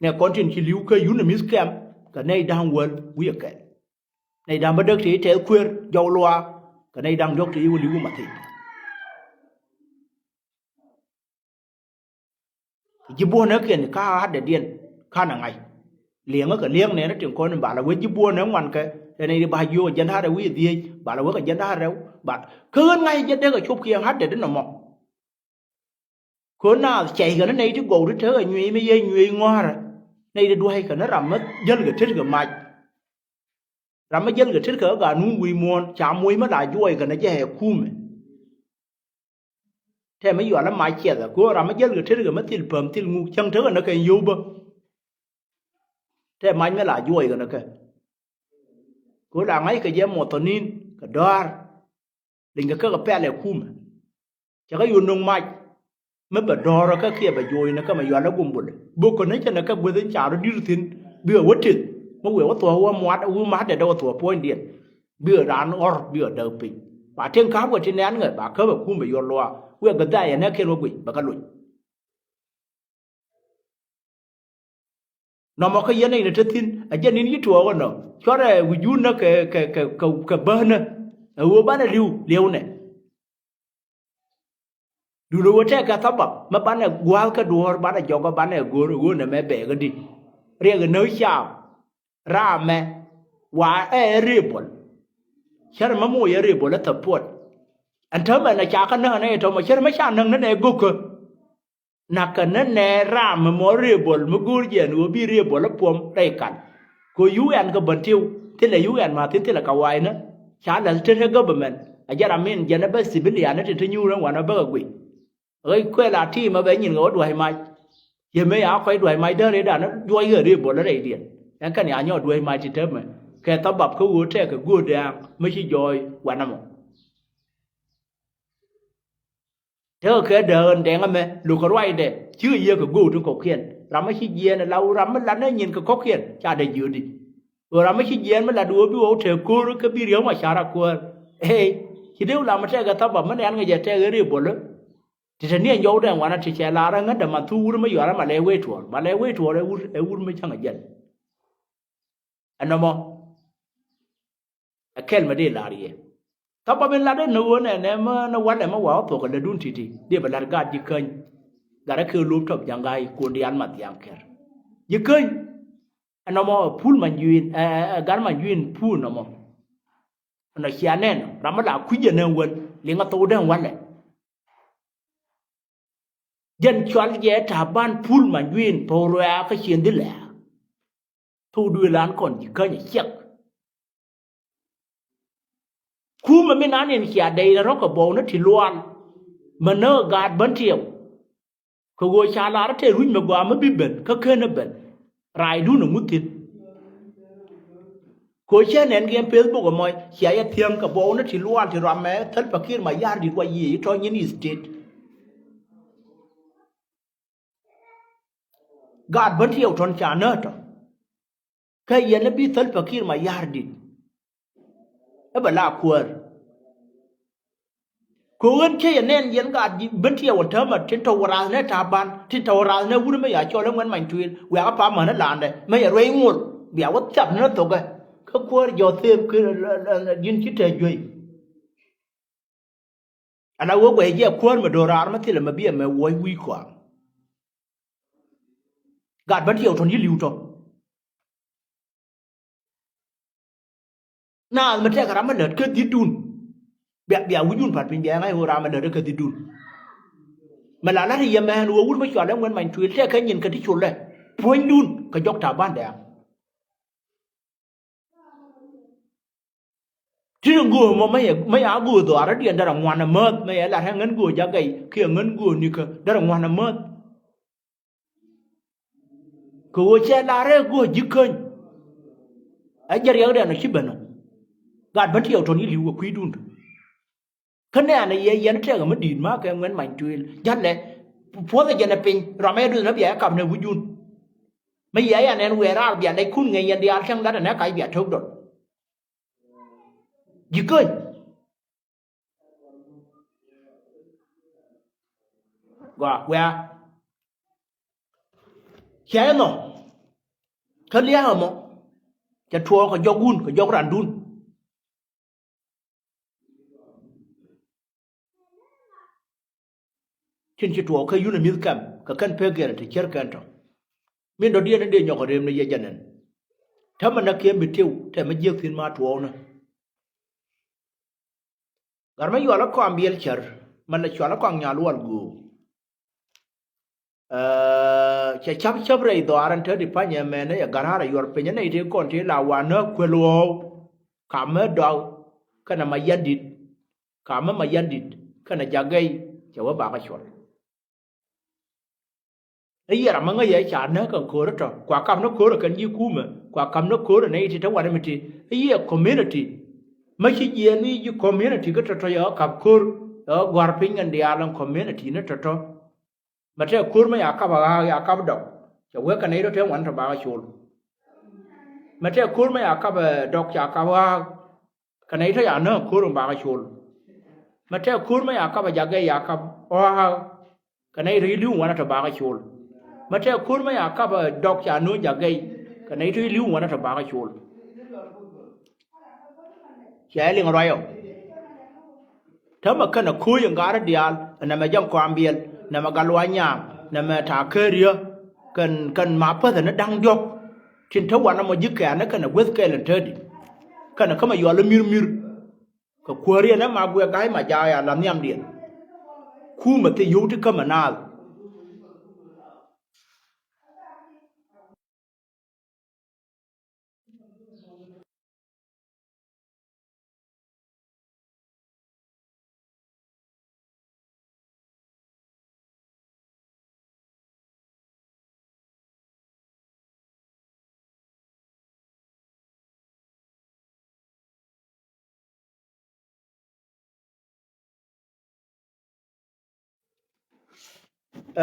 Nɛ kɔn tin ci li̱w kä yunimith kɛm kɛ nɛy da̱ŋ wäl wi̱i̱ ɛ kɛl. Nɛy da̱ŋ bä däk tëë tɛth kuëër jɔw luaak kɛ nɛy da̱ŋ diɔ̱k tëë wä li̱w wä mathit. Ji̱ buɔ̱näkiɛn ka ɣa̱t dɛdiɛn ka̱n ɛ ŋa̱c. Liɛŋä kɛ liɛŋ nɛɛni tin kɔn in bal ɛ wec ji̱ buɔ̱nä ŋuan kɛ tɛ nɛy di ba jiöök ɛ jɛn da̱rɛ wi̱i̱ dhiec bal ɛ wek ɛ jɛn da̱rɛ rɛw bal kä ɣän ŋa̱c jɛ dek ɛ cop kiɛ ɣa̱t dɛdi nɔmɔ. Kön naath cɛy kɛn nɛy ti gɔw ti tekɛ nyuëëc mi yɛ nyuëëc ŋɔ̱a̱rä nɛy ti dua̱c kɛn ram mi jäl kɛ tetkɛ mac. Ram mi jäl kɛ tetkɛ kä ganun wi̱i̱ muɔ̱ɔ̱n ca moc mi la juɔc kɛn jɛ ɛ kumɛ. Tɛ mi yual i̱ mac ciɛthɛ kɛ ɣöö ram mi jäl kɛ tetkɛ mi thil päm thil ŋuk cäŋ tekɛ ni kɛn yio̱w bä. Tɛ mac mi la juɔc kɛn kɛ kɛ ɣöö la ŋa̱c kɛ jɛ muɔthɔnin kɛ dɔ̱a̱r. Liŋkɛ kɛ kɛ pɛl ɛ kumɛ. Cɛ kɛ yun nöŋ mac mi bɛ dɔ̱ɔ̱rä kä kiɛ bɛ juɔcnɛ kä mɛ yualɛ gumbulɛ bä känä cɛ nɛ kɛ gueth in ca rɔ di̱r thi̱n. Bikɛ wä tith mi wëë wä thuɔ̱k wä muat wä ma̱tdɛ dee wä thuɔ̱k puɔ̱nydiɛn. Bikɛ raan ɣɔr bikɛ däk piny ba tieŋ ka̱p kɛ ti nɛ̈n ŋɛ ba käp ɛ kum bɛ yuɔr luaak wëë bɛ dhayɛ nɛ kiɛn wä guic bɛ kɛ loc. Nɔmɔ kä yɛn nɛy ni te thi̱n a jɛn ni̱n yi tuɔɔk ɛnɔ cuarɛ wi̱c juunä kɛ kɛ kɛ kɛ bäänä. Ɛ ɣöö banɛ li̱w li̱ewnɛ. Duundɛ ɣöö tɛkɛ thabap mi banɛ gua̱a̱th kä duɔ̱ɔ̱r banɛ jɔkä banɛ go̱o̱r ɣöö nɛmɛ bɛɛkä di. Riɛk ɛ näk caam raamɛ wa ɛ rebel. Cär mɛ moc ɛ rebel ɛ support. Ɛn täämɛ nɛ ca kä näk nɛ tɔmɔ cär mɛ ca näk nɛ nɛ go̱kä. Nakä nɛ nɛ ram mɛ mɔ rebel mi go̱o̱r jɛ ɛn ɣöö bi rebel ɛ puɔ̱m rɛy kan. Kɛ U N kɛ Bentiu thilɛ U N ma thi̱n thilɛ kɛ wa̱a̱ inä. Ca la̱th tet ɛ government a jɛ ram min jɛn ɛ bä civilian ni ti te nyuur ɛn wanɛ bä kɛ guic. Ɣäc kuɛl a ti̱i̱mä bɛ nyin kɛ wä dua̱c mac. Yɛ mëë ya kɔc dua̱c mac däär i̱dan juɔc ɣä rëë bol rɛydiɛn. Ɛn kɛn ya nyɔk dua̱c mac ti täämɛ kɛ thabab kä ɣöö tɛk kɛ gööt dɛ̈ɛ̈ŋ mi ci jɔɔc wanɛ mɔ. Tekɛ kɛ dääk ɛn dɛŋ ɛmɛ lo̱kɛ ruacdɛ cikɛ yiëë kɛ göök tin kɔ̱kiɛn. Ram mi ci jiɛɛn ɛ la ram mi lat nɛ nyin kɛ kɔ̱kiɛn ca dee jiöödi. Ɣöö ram mi ci jiɛɛn mi lat ɣöö bi ɣɔw tɛk ko̱r kä bi riäm a ca̱r a kuäär. Ëë ci dee lam tɛk kɛ thabab mi nɛn ŋäc ɛ tɛk ɛ rëë bolä. Ti te ni ɛn jɔwdɛ ɛn wanɛ ti cɛ lar ɛ ŋändɛ man thuk wur mi yuarɛ ma lɛ wee tuɔɔr ma lɛ wee tuɔɔr ɛ wur ɛ wur mi cäŋ ɛ jɛl. Ɛnɔmɔ ɛ kɛl mi dee lar yɛ. Thabab in lat ɛn ni ɣöö nɛnɛ mi ni walɛ mi wa wä thuɔk ɛ lätdun ti̱ti̱ dee bɛ lat gaat ji̱ käny. Gat ɛ kɛ lo̱o̱p tɔp ja̱ŋ ga̱a̱c kuɔn diaal ma thiaŋ kɛr ji̱ käny. Ɛnɔmɔ ɛ pul ma jui̱n ɛ ɛ ɛ gat ma jui̱n pul nɔmɔ. Ɛnɔ cia nɛn ram mi la kui̱c ɛn ɛn wän liŋ ɛ thok dee ɛn walɛ. Jɛn cual jɛ ta̱a̱ ban pul ma jui̱n pɔw ruɛɛk kä cien dhilɛ. Thok duëël an kɔn ji̱ käny ɛ ciɛk. Kumɛ mi nan in cia dɛy rɔ kɛ bɔw ni ti lual. Mɛ näk gaat bän tiɛw. Kɛ ɣöö ca lar tɛ ruc mɛ gɔaa mi bi ben kä ken ɛ ben. Raacdun ɛ ŋuthin. Kɛ ɣöö cä nɛn kɛ Facebook ɛmɔ cia yɛ thiäŋ kɛ bɔw ni ti lual ti ruamɛ Salva Kiir Mayardit wa yiëë tɔ̱ nyin state. Gaat bä tiɛw tɔn ca näätɔ. Kä yɛn ɛ bi Salva Kiir Mayardit ɛ bɛ la kuäär. Kɛ ɣän cä yɛ nɛn yɛn gaat ji̱ ben tiɛw ɛ täämɛ tin tɔ̱ wä rath nɛ Taban tin tɔ̱ wä rath nɛ wut mɛ ya cɔl ɛ Ŋuɛn Many Tuil wiakä pam män ɛ landɛ mɛ yɛ ruɛy ŋuɔl bia wä thiap ni thokɛ. Kä kuäär jɔth them kɛ ji̱n ci tɛth juey. Ala wee guɛy jiɛ kuäär mi do̱raar mi thilɛ mi biɛ mɛ wuɔ̱c wi̱i̱ kɔaŋ. Gat bä tiɛw tɔn yi li̱w tɔ. Naath mi tɛk ram mi lät kä dhi̱tdun. Bia bia wi̱cdun pat piny bia ŋa̱c ɣöö ram mi lät kä dhi̱tdun. Mi la la̱t yɛ mɛn ɣöö wut mi cɔal ɛ Ŋuɛn Many Tuil tɛk kä nyin kä ti colɛ puɔ̱nydun kɛ jɔk Taban dɛ̈ɛ̈ŋ. Ti ni göök mɔ mä yɛ mä ya göök dhɔaarä diɛn därɛ ŋuan amäth mä yɛ lat ɛ ŋän göök Jagɛy kiɛ ŋän göök nikä därɛ ŋuan amäth. Kɛ ɣöö cɛ lar ɛ göök ji̱ käny. Ɛ jɛ riɛkdɛn ɔ ci ben ɔ. Gat ben tiɛw tɔn yi li̱w kɛ kui̱dun. Kä nɛɛnɛ yɛ yɛn tɛk mi di̱i̱t ma̱a̱ kɛ Ŋuɛn Many Tuil ja̱lɛ. Puɔ̱th ɛ jɛn ɛ piny ram ɛ duth nä bia ɛ kap nɛ wi̱cdun. Mi yɛ yan ɛn wëë raar bia nɛckun ŋɛny yɛn diaal cäŋ lat ɛn ɛ kac bia to̱k dɔl. Ji̱ käny. Gɔaa wɛ̈ɛ̈. Ciɛ nhɔk kä lia̱a̱ ɛmɔ. Cɛ tuɔɔk kɛ jɔkun kɛ jɔk randun. Cin ci tuɔɔk kä yun ɛ mi̱th kɛm kɛ kɛn pek gɛr ti cier kɛn tɔ. Min dɔ̱diɛn in dee nyɔk ɛ rem ni yɛ jɛ nɛn. Täämɛ nä kiɛn bi tiw tɛmɛ jiäk thi̱n ma tuɔɔknä. Gat mi yual ɛ kɔaŋ biɛl cär mɛ lɛ cual ɛ kɔaŋ nyal wal göök. Cɛ ca̱p cäp rɛy dhɔaar ɛn te di pa̱nyɛ mɛnɛ yɛ ga̱ra̱r ɛ yuɔr piny ɛ nɛy tëë kɔn tëë la wanä kuel ɣɔw. Kamä dɔk kɛnɛ ma yandit. Kamä ma yandit kɛnɛ Jagɛy cɛ wä bakä cuɔl. I̱ yɛ ram mi ŋäc yɛ ca näk kɛ ko̱r tɔ kua kap ni ko̱r kɛn ji̱ kumɛ kua kap ni ko̱r nɛy ti te wanɛ mi ti. I̱ yɛ community mi ci jiɛɛn ni ji̱ community kä tɔ̱tɔ̱ yɛ kap ko̱r. Yɛ gua̱r piny kɛn diaal ɛn community ni tɔ̱tɔ̱. Mɛ tɛk ko̱r mɛ ya kap a ɣa̱a̱k ya kap dɔk. Cɛ wek kɛ nɛy tɔ te ŋuan tɔ bakä col. Mɛ tɛk ko̱r mɛ ya kap ɛ dɔk ca kap ɣa̱a̱k. Kɛ nɛy tɔ ya nääk ko̱r mɛ bakä col. Mɛ tɛk ko̱r mɛ ya kap ɛ Jagɛy ya kap ɣa̱a̱k. Kɛ nɛy tɔ yi li̱w ŋuan tɔ bakä col. Mɛ tɛk ko̱r mɛ ya kap ɛ dɔk ca nööŋ Jagɛy. Kɛ nɛy tɔ yi li̱w ŋuan tɔ bakä col. Cɛ liŋ ruac ɔ. Täämɛ kɛnɛ ko̱o̱c in gaari diaal nɛmɛ jɛn kɔam biɛl nɛmɛ gal luac nyaam nɛmɛ ta̱a̱ kääriä. Kɛn kɛn ma päth ɛn da̱ŋ diɔ̱k. Tin te wanɛ mɔ ji̱ kɛɛnä kɛnɛ guäth kɛɛl in täädi. Kɛnɛ kä mɛ yual i̱ mi̱r mi̱r. Kɛ kuääri ɛn ɛ ma guɛ ga̱a̱c ma jaak ya la nhiamdiɛn. Kumɛ thil yio̱w ti kämɛ naath.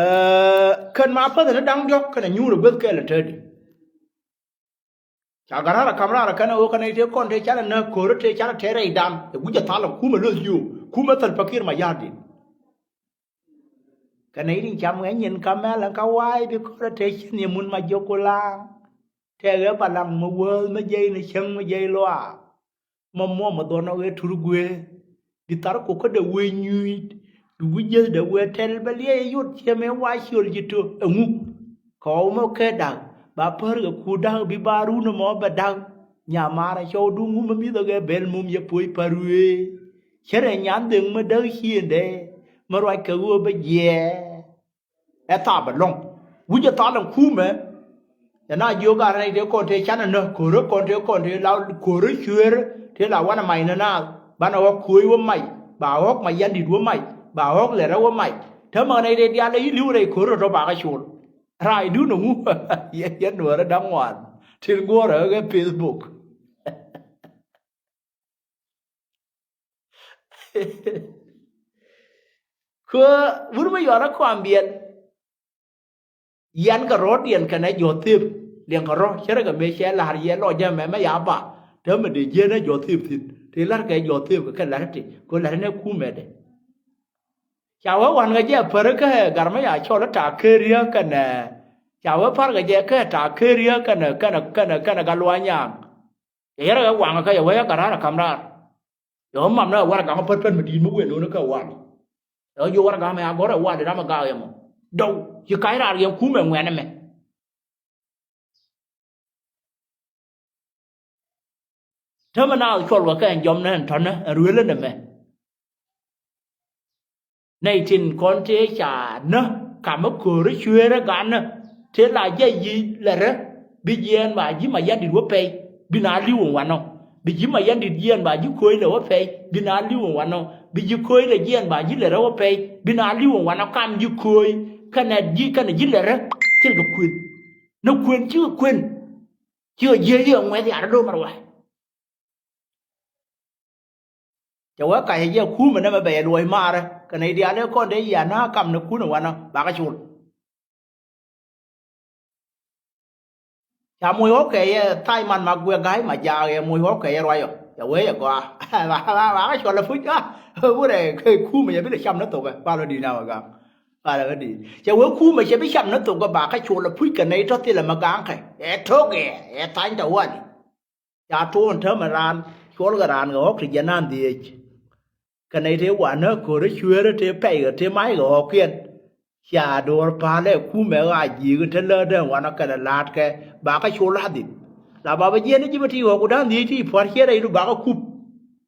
Ɛ, kɛn ma päth ni da̱ŋ diɔ̱k kɛn a nyuur ɛ guäth kɛɛl ɛ täätdi. Ca gat raar ɛ ka̱m raar ɛ kɛn ɛ ɣöö kɛn ɛ tëë kɔn tëë canɛ näk ko̱rä tëë canɛ tëë rɛydan ɛ gui̱c ɛ thal ɛ kumɛ löth yio̱o̱k kumɛ thäl Pakir ma ya̱a̱tdi. Kɛn ɛ i̱ rin cam ɛ nyin ka mɛl ɛn ka wa̱a̱y bi kɔn ɛ tëë cin yɛ mun ma jiök ku la̱a̱ŋ. Tɛk ɣɛ balaŋ mi wääth mi jiɛy ni cäŋ mi jiɛy luaak. Mi muɔm mi dhuɔ̱n ɣä ɣet tur guëë. Bi thar kokä dee wee nyui̱i̱t. Bi wi̱c jiäth dee wee tɛl bɛ liɛc ɛ yot ciɛ mëë wa ciöl ji̱ to̱ ɛŋu. Kɛ ɣɔw mɔ kɛ da̱k ba pär kɛ kuut da̱k bi ba run ɛmɔ bɛ da̱k. Nyamaar ɛ cɔwdu ŋu mi mi̱th ɛ ɣɛ bɛl mum yɛ puɔ̱c pär wee. Cärɛ nyan dhieŋ mi däk ciëndɛ mi ruac kɛ ɣöö bɛ jiɛɛ. Ɛ thap ɛlɔ̱ŋ wi̱c ɛ thal ɛn kumɛ. Ɛ na jiök gat rɛy tëë kɔn tëë canɛ näk ko̱rä kɔn tëë kɔn tëë la ko̱rä cueerä tëë la wanɛ mac ni naath banɛ ɣɔ̱k kuööc wä mac ba ɣɔ̱k ma yandit wä mac ba ɣɔ̱k lɛrä wä mac. Täämɛ ɣän rɛy tëë diaal ɛ i̱ li̱w rɛy ko̱rä tɔ̱ bakä col. Raacdun ɛŋu yɛn nuäärä da̱ŋ ŋuan tin guɔ̱rä ɣä kɛ Facebook. Kɛ wut mi yɔt a kɔam biɛl. Yɛn kɛ rɔ̱ diɛn kɛnɛ jɔ̱ɔ̱th thep liɛŋ kɛ rɔ̱ cärɛ kɛ mëë cɛ la̱r yɛ lɔc jɛ mɛmɛ ya ba. Täämɛ dee jiɛn ɛ jɔ̱ɔ̱th thep thi̱n tëë la̱r kɛ jɔ̱ɔ̱th thep kɛ kɛ la̱r ti kɛ la̱r nɛ kumɛdɛ. Ca wee wan kɛ jɛ pär kä ɛ gar mi ya cɔl i̱ ta̱a̱ ker yä kɛnɛ. Ca wee pa̱r kɛ jɛ kä ɛ ta̱a̱ ker yä kɛnɛ kɛnɛ kɛnɛ kɛnɛ gat lua̱a̱ nyaak. Cɛ yɛrɛ kɛ waŋ kä yɛ wee gat raar ɛ ka̱m raar. Yɛ wä mam ni ɛ warɛgak mɔ pät pät mi di̱i̱t mi wëë no̱o̱ni kä wal. Yɛ wä jiök warɛgak mɛ a gɔ̱r ɛ wal i̱ ram ɛ gaak yɛ mɔ. Dɔw ci ka̱c raar yɛn kumɛ ŋuɛ̈nɛ mɛ. Täämɛ naath cuɔl wä kɛ ɛn jɔmnɛ ɛn tɔ̱nɛ ɛn ruëlä nɛmɛ. Nɛy tin kɔn tëë ca nä ka̱m ɛ ko̱rä cueerä ganä tëë la jɛ yic lɛrä bi jiɛɛn ba ji̱ ma yandit wä pɛy bi na li̱w ɛn wanɔ. Bi ji̱ ma yandit jiɛɛn ba ji̱ ko̱o̱c lɛ wä pɛy bi na li̱w ɛn wanɔ. Bi ji̱ ko̱o̱c lɛ jiɛɛn ba ji̱ lɛrä wä pɛy bi na li̱w ɛn wanɔ kam ji̱ ko̱o̱c kɛnɛ ji̱ kɛnɛ ji̱ lɛrä thilkɛ kuën. Ni kuën cikɛ kuën cikɛ jiääc cikɛ ŋuɛth yar do̱mɛ ruac. Cɛ wee kacɛ jɛ kumɛ nɛmɛ bɛ yɛ luɔ̱c maarä kɛ nɛy diaal ëë kɔn dee yia na̱a̱ kam ni kun ɛ wanɔ bakä col. Ca moc ɣɔ̱kɛ yɛ thac man ma guɛ ga̱a̱c ma jaak yɛ moc ɣɔ̱kɛ yɛ ruacɔ cɛ wee yɛ gɔaa. Bakä col ɛ puc a wurɛ kɛ kumɛ yɛ bi lɛ cam ni thokɛ pal wä di̱i̱t na wä ga̱a̱ŋ. Pal wä di̱i̱t cɛ wee kumɛ cɛ bi cam ni thokɛ bakä col ɛ puc kɛ nɛy tɔ̱ thilɛ mɛ ga̱a̱ŋkɛ ɛ to̱k ɛ ɛ thany tɔ wali. Ca tuɔɔn täämɛ raan cuɔlkɛ raan kɛ ɣɔ̱k ti jiɛn nan dhieec. Kɛ nɛy tëë wanä ko̱rä cueerä tëë pɛykɛ tëë mackɛ ɣɔ̱kiɛn. Ca duɔ̱ɔ̱r pa̱a̱lɛ kumɛ ɣaa ji̱i̱k te lätdä wanɔ kɛnɛ la̱a̱tkɛ bakä col la̱th dhil. La bapä jiɛn ni ji̱ bä ti ɣɔ̱k ku da̱ŋ dhieec ti pua̱r ciɛ rɛydu bakä kup.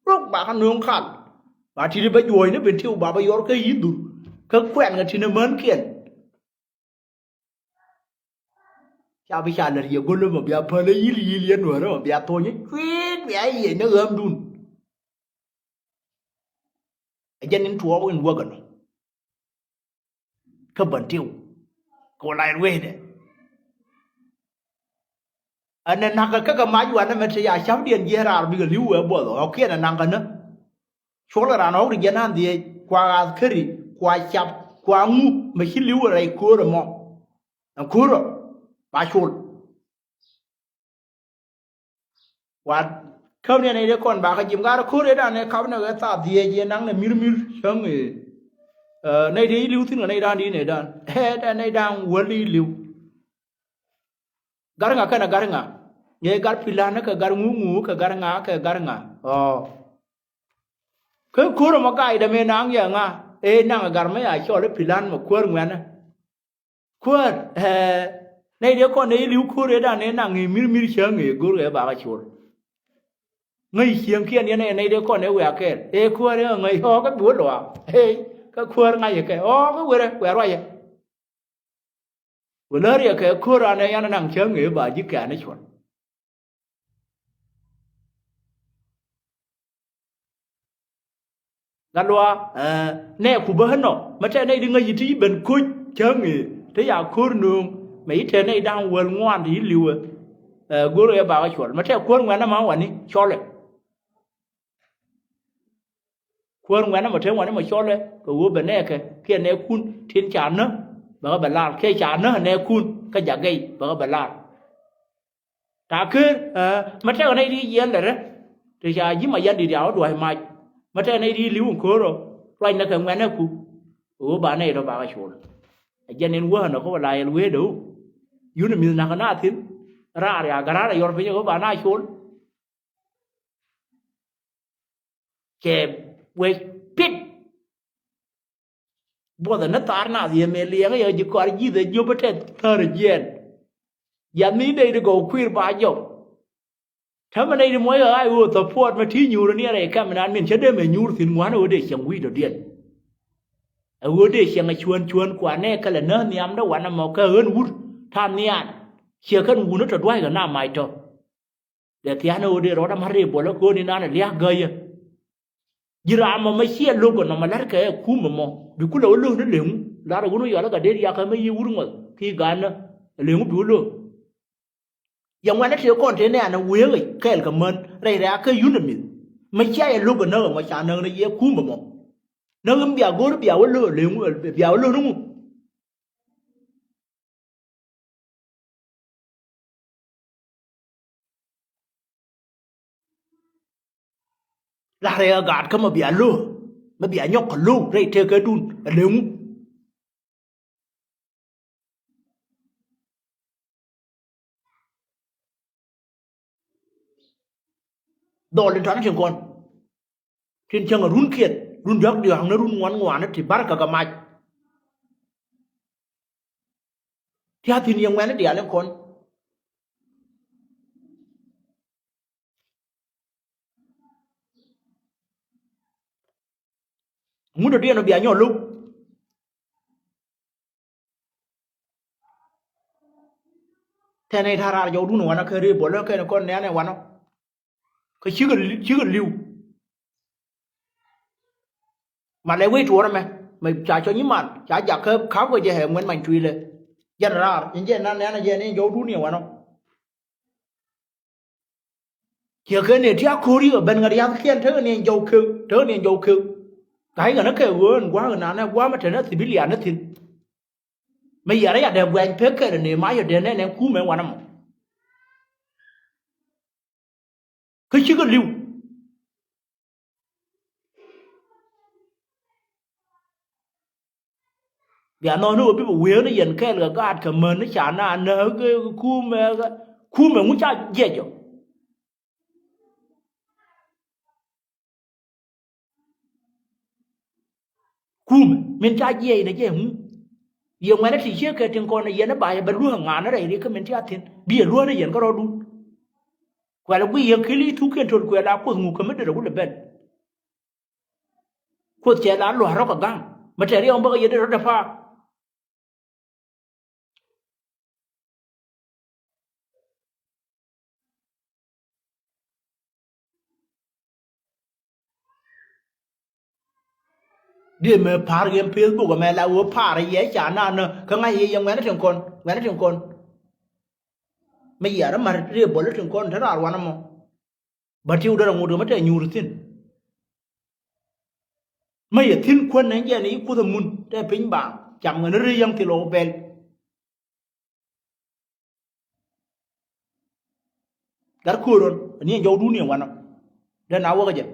Rok bakä nööŋ kal. Ba ti̱t bä juɔ̱ɔ̱cni ben ti ku bapä yɔr kä yi̱th dhur kä kuɛnkɛ ti̱n emäänkiɛn. Ca bi ca lät yɛ go̱l mɔ bia päl yil yil yɛ nuäärä mɔ bia tho̱ny cui̱t bia yiëë ni ɣämdun. Ɛ jɛn in tuɔɔk in wäk ɛnɔ. Kä bän tiw kɛ wä lac rueecdɛ. Ɛn ɛ na̱k kɛ kä kɛ mac wanɛ mɛ te ya ca̱pdiɛn jiɛɛn raar bikɛ li̱w wee buɔth ɣɔ̱kiɛn ɛ na̱k kɛ nä. Cuɔl ɛ raan ɣɔ̱k ri jiɛn an dhiec kua ɣaath käri kua cap kua ŋu mɛ ci li̱w ɛ rɛy köör ɛmɔ. Ɛn köör ɔ ba col. Wat käp ni ɛn ɛ dee kɔn bakä jim gaar köör ëëdan ɛ kap ni ɣɛ thaap dhiec yɛ naŋ ni mir mir cäŋ ëë. Nɛy dee i̱ li̱w thi̱n kɛ nɛy dan di nɛy dan ɛ nɛy dan wäl i̱ li̱w. Gar ŋa kɛnɛ gar ŋa? Ŋee gar pilan kɛ gar ŋuŋu kɛ gar ŋa kɛ gar ŋa? Ɔ. Kä ko̱r ɛmɔ ga̱a̱c dɛ mëë naŋ yɛ ŋa? Ëë naŋ ɛ gar mä ya cɔl i̱ pilan mɛ kuäär ŋuɛ̈nä. Kuäär, ɛɛ, nɛy dee kɔn ëë li̱w ko̱r ëëdan ëë naŋ ëë mir mir cäŋ ëë go̱r kɛ bakä col. Ŋäc cieŋkiɛn yɛn ɛ nɛy dee kɔn ɛ wiaa kɛɛl. Ëë kuäär ɛ ŋäc ɣɔɔk kä bi wä luaak. Ëë, kä kuäär ŋa̱c ɛ kɛ ɣɔɔk kä werɛ, wiaa ruacɛ. Wä lär yɛ kɛ ko̱r an ɛ yan naŋ cäŋ ëë ba ji̱ kɛ̈ɛ̈n ɛ cuɔ̱l. Gat luaak, ɛ, nɛɛku bä ɣän nɔ, mɛ tɛ nɛy di ŋäc i̱ ti ben ko̱c cäŋ ëë, te ya ko̱r nööŋ, mɛ i̱ tɛ nɛy da̱ŋ wäl ŋuan ti i̱ li̱wɛ, ɛ, go̱r ɛ bakä cuɔl. Mɛ tɛ kuäär ŋuɛ̈nä ma wani, cɔlɛ. Kuäär ŋuɛ̈nä mɔ te ŋuɛ̈nä mɔ cɔlɛ, kɛ ɣöö bɛ nɛɛkɛ, kiɛ nɛɛkun, tin ca nä, bɛ ɣä bɛ lar, kiɛ ca nä nɛɛkun, kä jak gɛy, bɛ ɣä bɛ lar. Ta̱a̱ ker, ɛ, mɛ tɛkɛ nɛy di yiɛn lɛ rɛ. Ti ca ji̱ ma yan di̱t ya wä dua̱c mac. Mɛ tɛkɛ nɛy di li̱w in ko̱r ɔ. Ruac nɛ kɛ ŋuɛ̈nɛ ku. Ɣöö ba nɛy rɔ ba kɛ col. Ɛ jɛn in wäänä kä wä la yɛl wee dee wä. Yun in mi̱th nakä na thi̱n. Raar ya gäraar ɛ yɔr piny ɣöö ba na col. Cɛ wec pit. Buɔthɛ ni thaar naath yɛ mëë liɛŋä yɛ ji̱ kɔaar ji̱thɛ jiöpä tɛth thäär jiɛɛn. Jiath ni dee ti gɔw kui̱r ba jɔk. Täämɛ nɛy ti muɔc ɣä ɣa̱c ɣöö thäpuɔt mɛ ti nyuur ni rɛy kɛm naan min cä dee mɛ nyuur thi̱n ŋua̱n ɣöö dee cieŋ wi̱i̱ dɔ̱diɛn. Ɛ ɣöö dee cieŋ ɛ cuään cuään kuanɛ kɛlɛ näk nhiamdä wanɛ mɔ kä ɣän wur ta̱a̱ nhiaan. Ciɛ kɛn wun ɛ tɔ dua̱ckɛ na mac tɔ. Dee thia̱a̱n ɛ ɣöö dee rɔɔdɛ ma̱r rëë buɔlä kööni naan ɛ lia̱a̱k gäyä. Ji̱ raam mɔ mɛ ciɛ lo̱k ɛ nɔmɔ la̱rkɛ ɛ kumɛ mɔ bi kulɛ wä lo̱k ni leŋu. Lar ɛ wun wä yɔal ɛ gat dee riakä mɛ yiëë wur ŋuɔth ki ga̱a̱nä ɛ leŋu bi wä lo̱k. Yɛ ŋuɛ̈nɛ tëë kɔn tëë nɛ̈ɛ̈n ɛ wëëk ɛ kɛɛl kɛ män rɛy rɛ̈ɛ̈k kä yun ɛ mi̱th. Mɛ cia yɛ lo̱k ɛ näk ɛ mɔ ca näk ni yɛ kumɛ mɔ. Näk in bia go̱r bia wä lo̱k ɛ leŋu, bia wä lo̱k ni ŋu. La̱rɛ ɛ gaat kä mɛ bia lo̱k, mɛ bia nyɔk kɛ lo̱k rɛy tëkädun ɛ leŋu. Dhɔl in tɔ̱nä tin kɔn. Tin cäŋ a run kiɛt, run diɔ̱k diɔ̱k ni run ŋuan ŋuan ni ti barkä kɛ mac. Ti a thi̱n yɛ ŋuɛ̈ni diaal in kɔn. Ŋut dɔ̱diɛn ɔ bia nyɔk lo̱k. Tɛn i̱ ta̱raar jɔwdun wanɔ kɛ rëë bɔlä kɛn kɔn nɛ̈ɛ̈n ɛ wanɔ. Kä cikɛ li-, cikɛ li̱w. Malɛ wec tuɔɔr ɛmɛ mɛ ca cɔ nyimal ca jak kä ka̱p kɛ jɛ ɛ ŋuɛ̈n many tuilɛ. Jɛn raar in jɛ nan nɛ̈ɛ̈n ɛ jɛ ni jɔwdun ɛ wanɔ. Ciɛ kɛ ni ti a ko̱ri kɛ ben ŋäriathkiɛn tekɛ ni jɔw kek, tekɛ ni jɔw kek. Ga̱y ŋän kɛ ɣöö ɛn gua̱a̱k ɛn nanɛ gua̱a̱k mɛ te nɛ civilian ni thi̱n. Mɛ yɛrɛ ya dee guɛny pek kɛl ni ma yɔ dee nɛn ɛn kumɛ wanɛ mɔ. Kä cikɛ li̱w. Bia nɔɔni wä bi bɛ wëëni yɛn kɛɛl kɛ gaat kɛ män ni ca naan nääk kɛ kumɛ, kumɛ ŋu ca jiɛc ɔ. Kumɛ min ca jiɛc ni jɛ ŋu. Yɛ ŋuɛ̈ni ti ciek kɛ tin kɔn yɛn ba yɛ bɛ luäk ŋa̱a̱n rɛy ri kä min ti a thi̱n bi yɛ luäk ni yɛn kärɔɔdun. Kuɛl guiy yɛn kili thuk kiɛn töl kuɛl a kuoth ŋu kä mi dee rɛ wulɛ ben. Kuoth cɛ la lua̱r rɔ̱ kɛ ga̱ŋ mɛ tɛ̈ri ɣɔm bäkɛ yɛ dee rɔ̱dɛ pa̱a̱. Diɛ mɛ pa̱a̱r yɛn Facebook ɛmɛ la wee pa̱a̱r yɛ ca naan nä kä ŋa̱c yɛ yɛ ŋuɛ̈ni tin kɔn, ŋuɛ̈ni tin kɔn. Mɛ yɛ rɔ ma̱r riɛ bɔl tin kɔn te raar wanɛ mɔ. Bä ti wudärä ŋut kɛ mi te nyuur thi̱n. Mi yɛ thi̱n kuän ni jɛn i̱ kuoth amun te piny baaŋ cam ŋäni ri yäŋ thil ɣɔw bɛl. Gat köörön ni ɛn jɔwdun ni ɛn wanɔ. Den a wäkä jɛ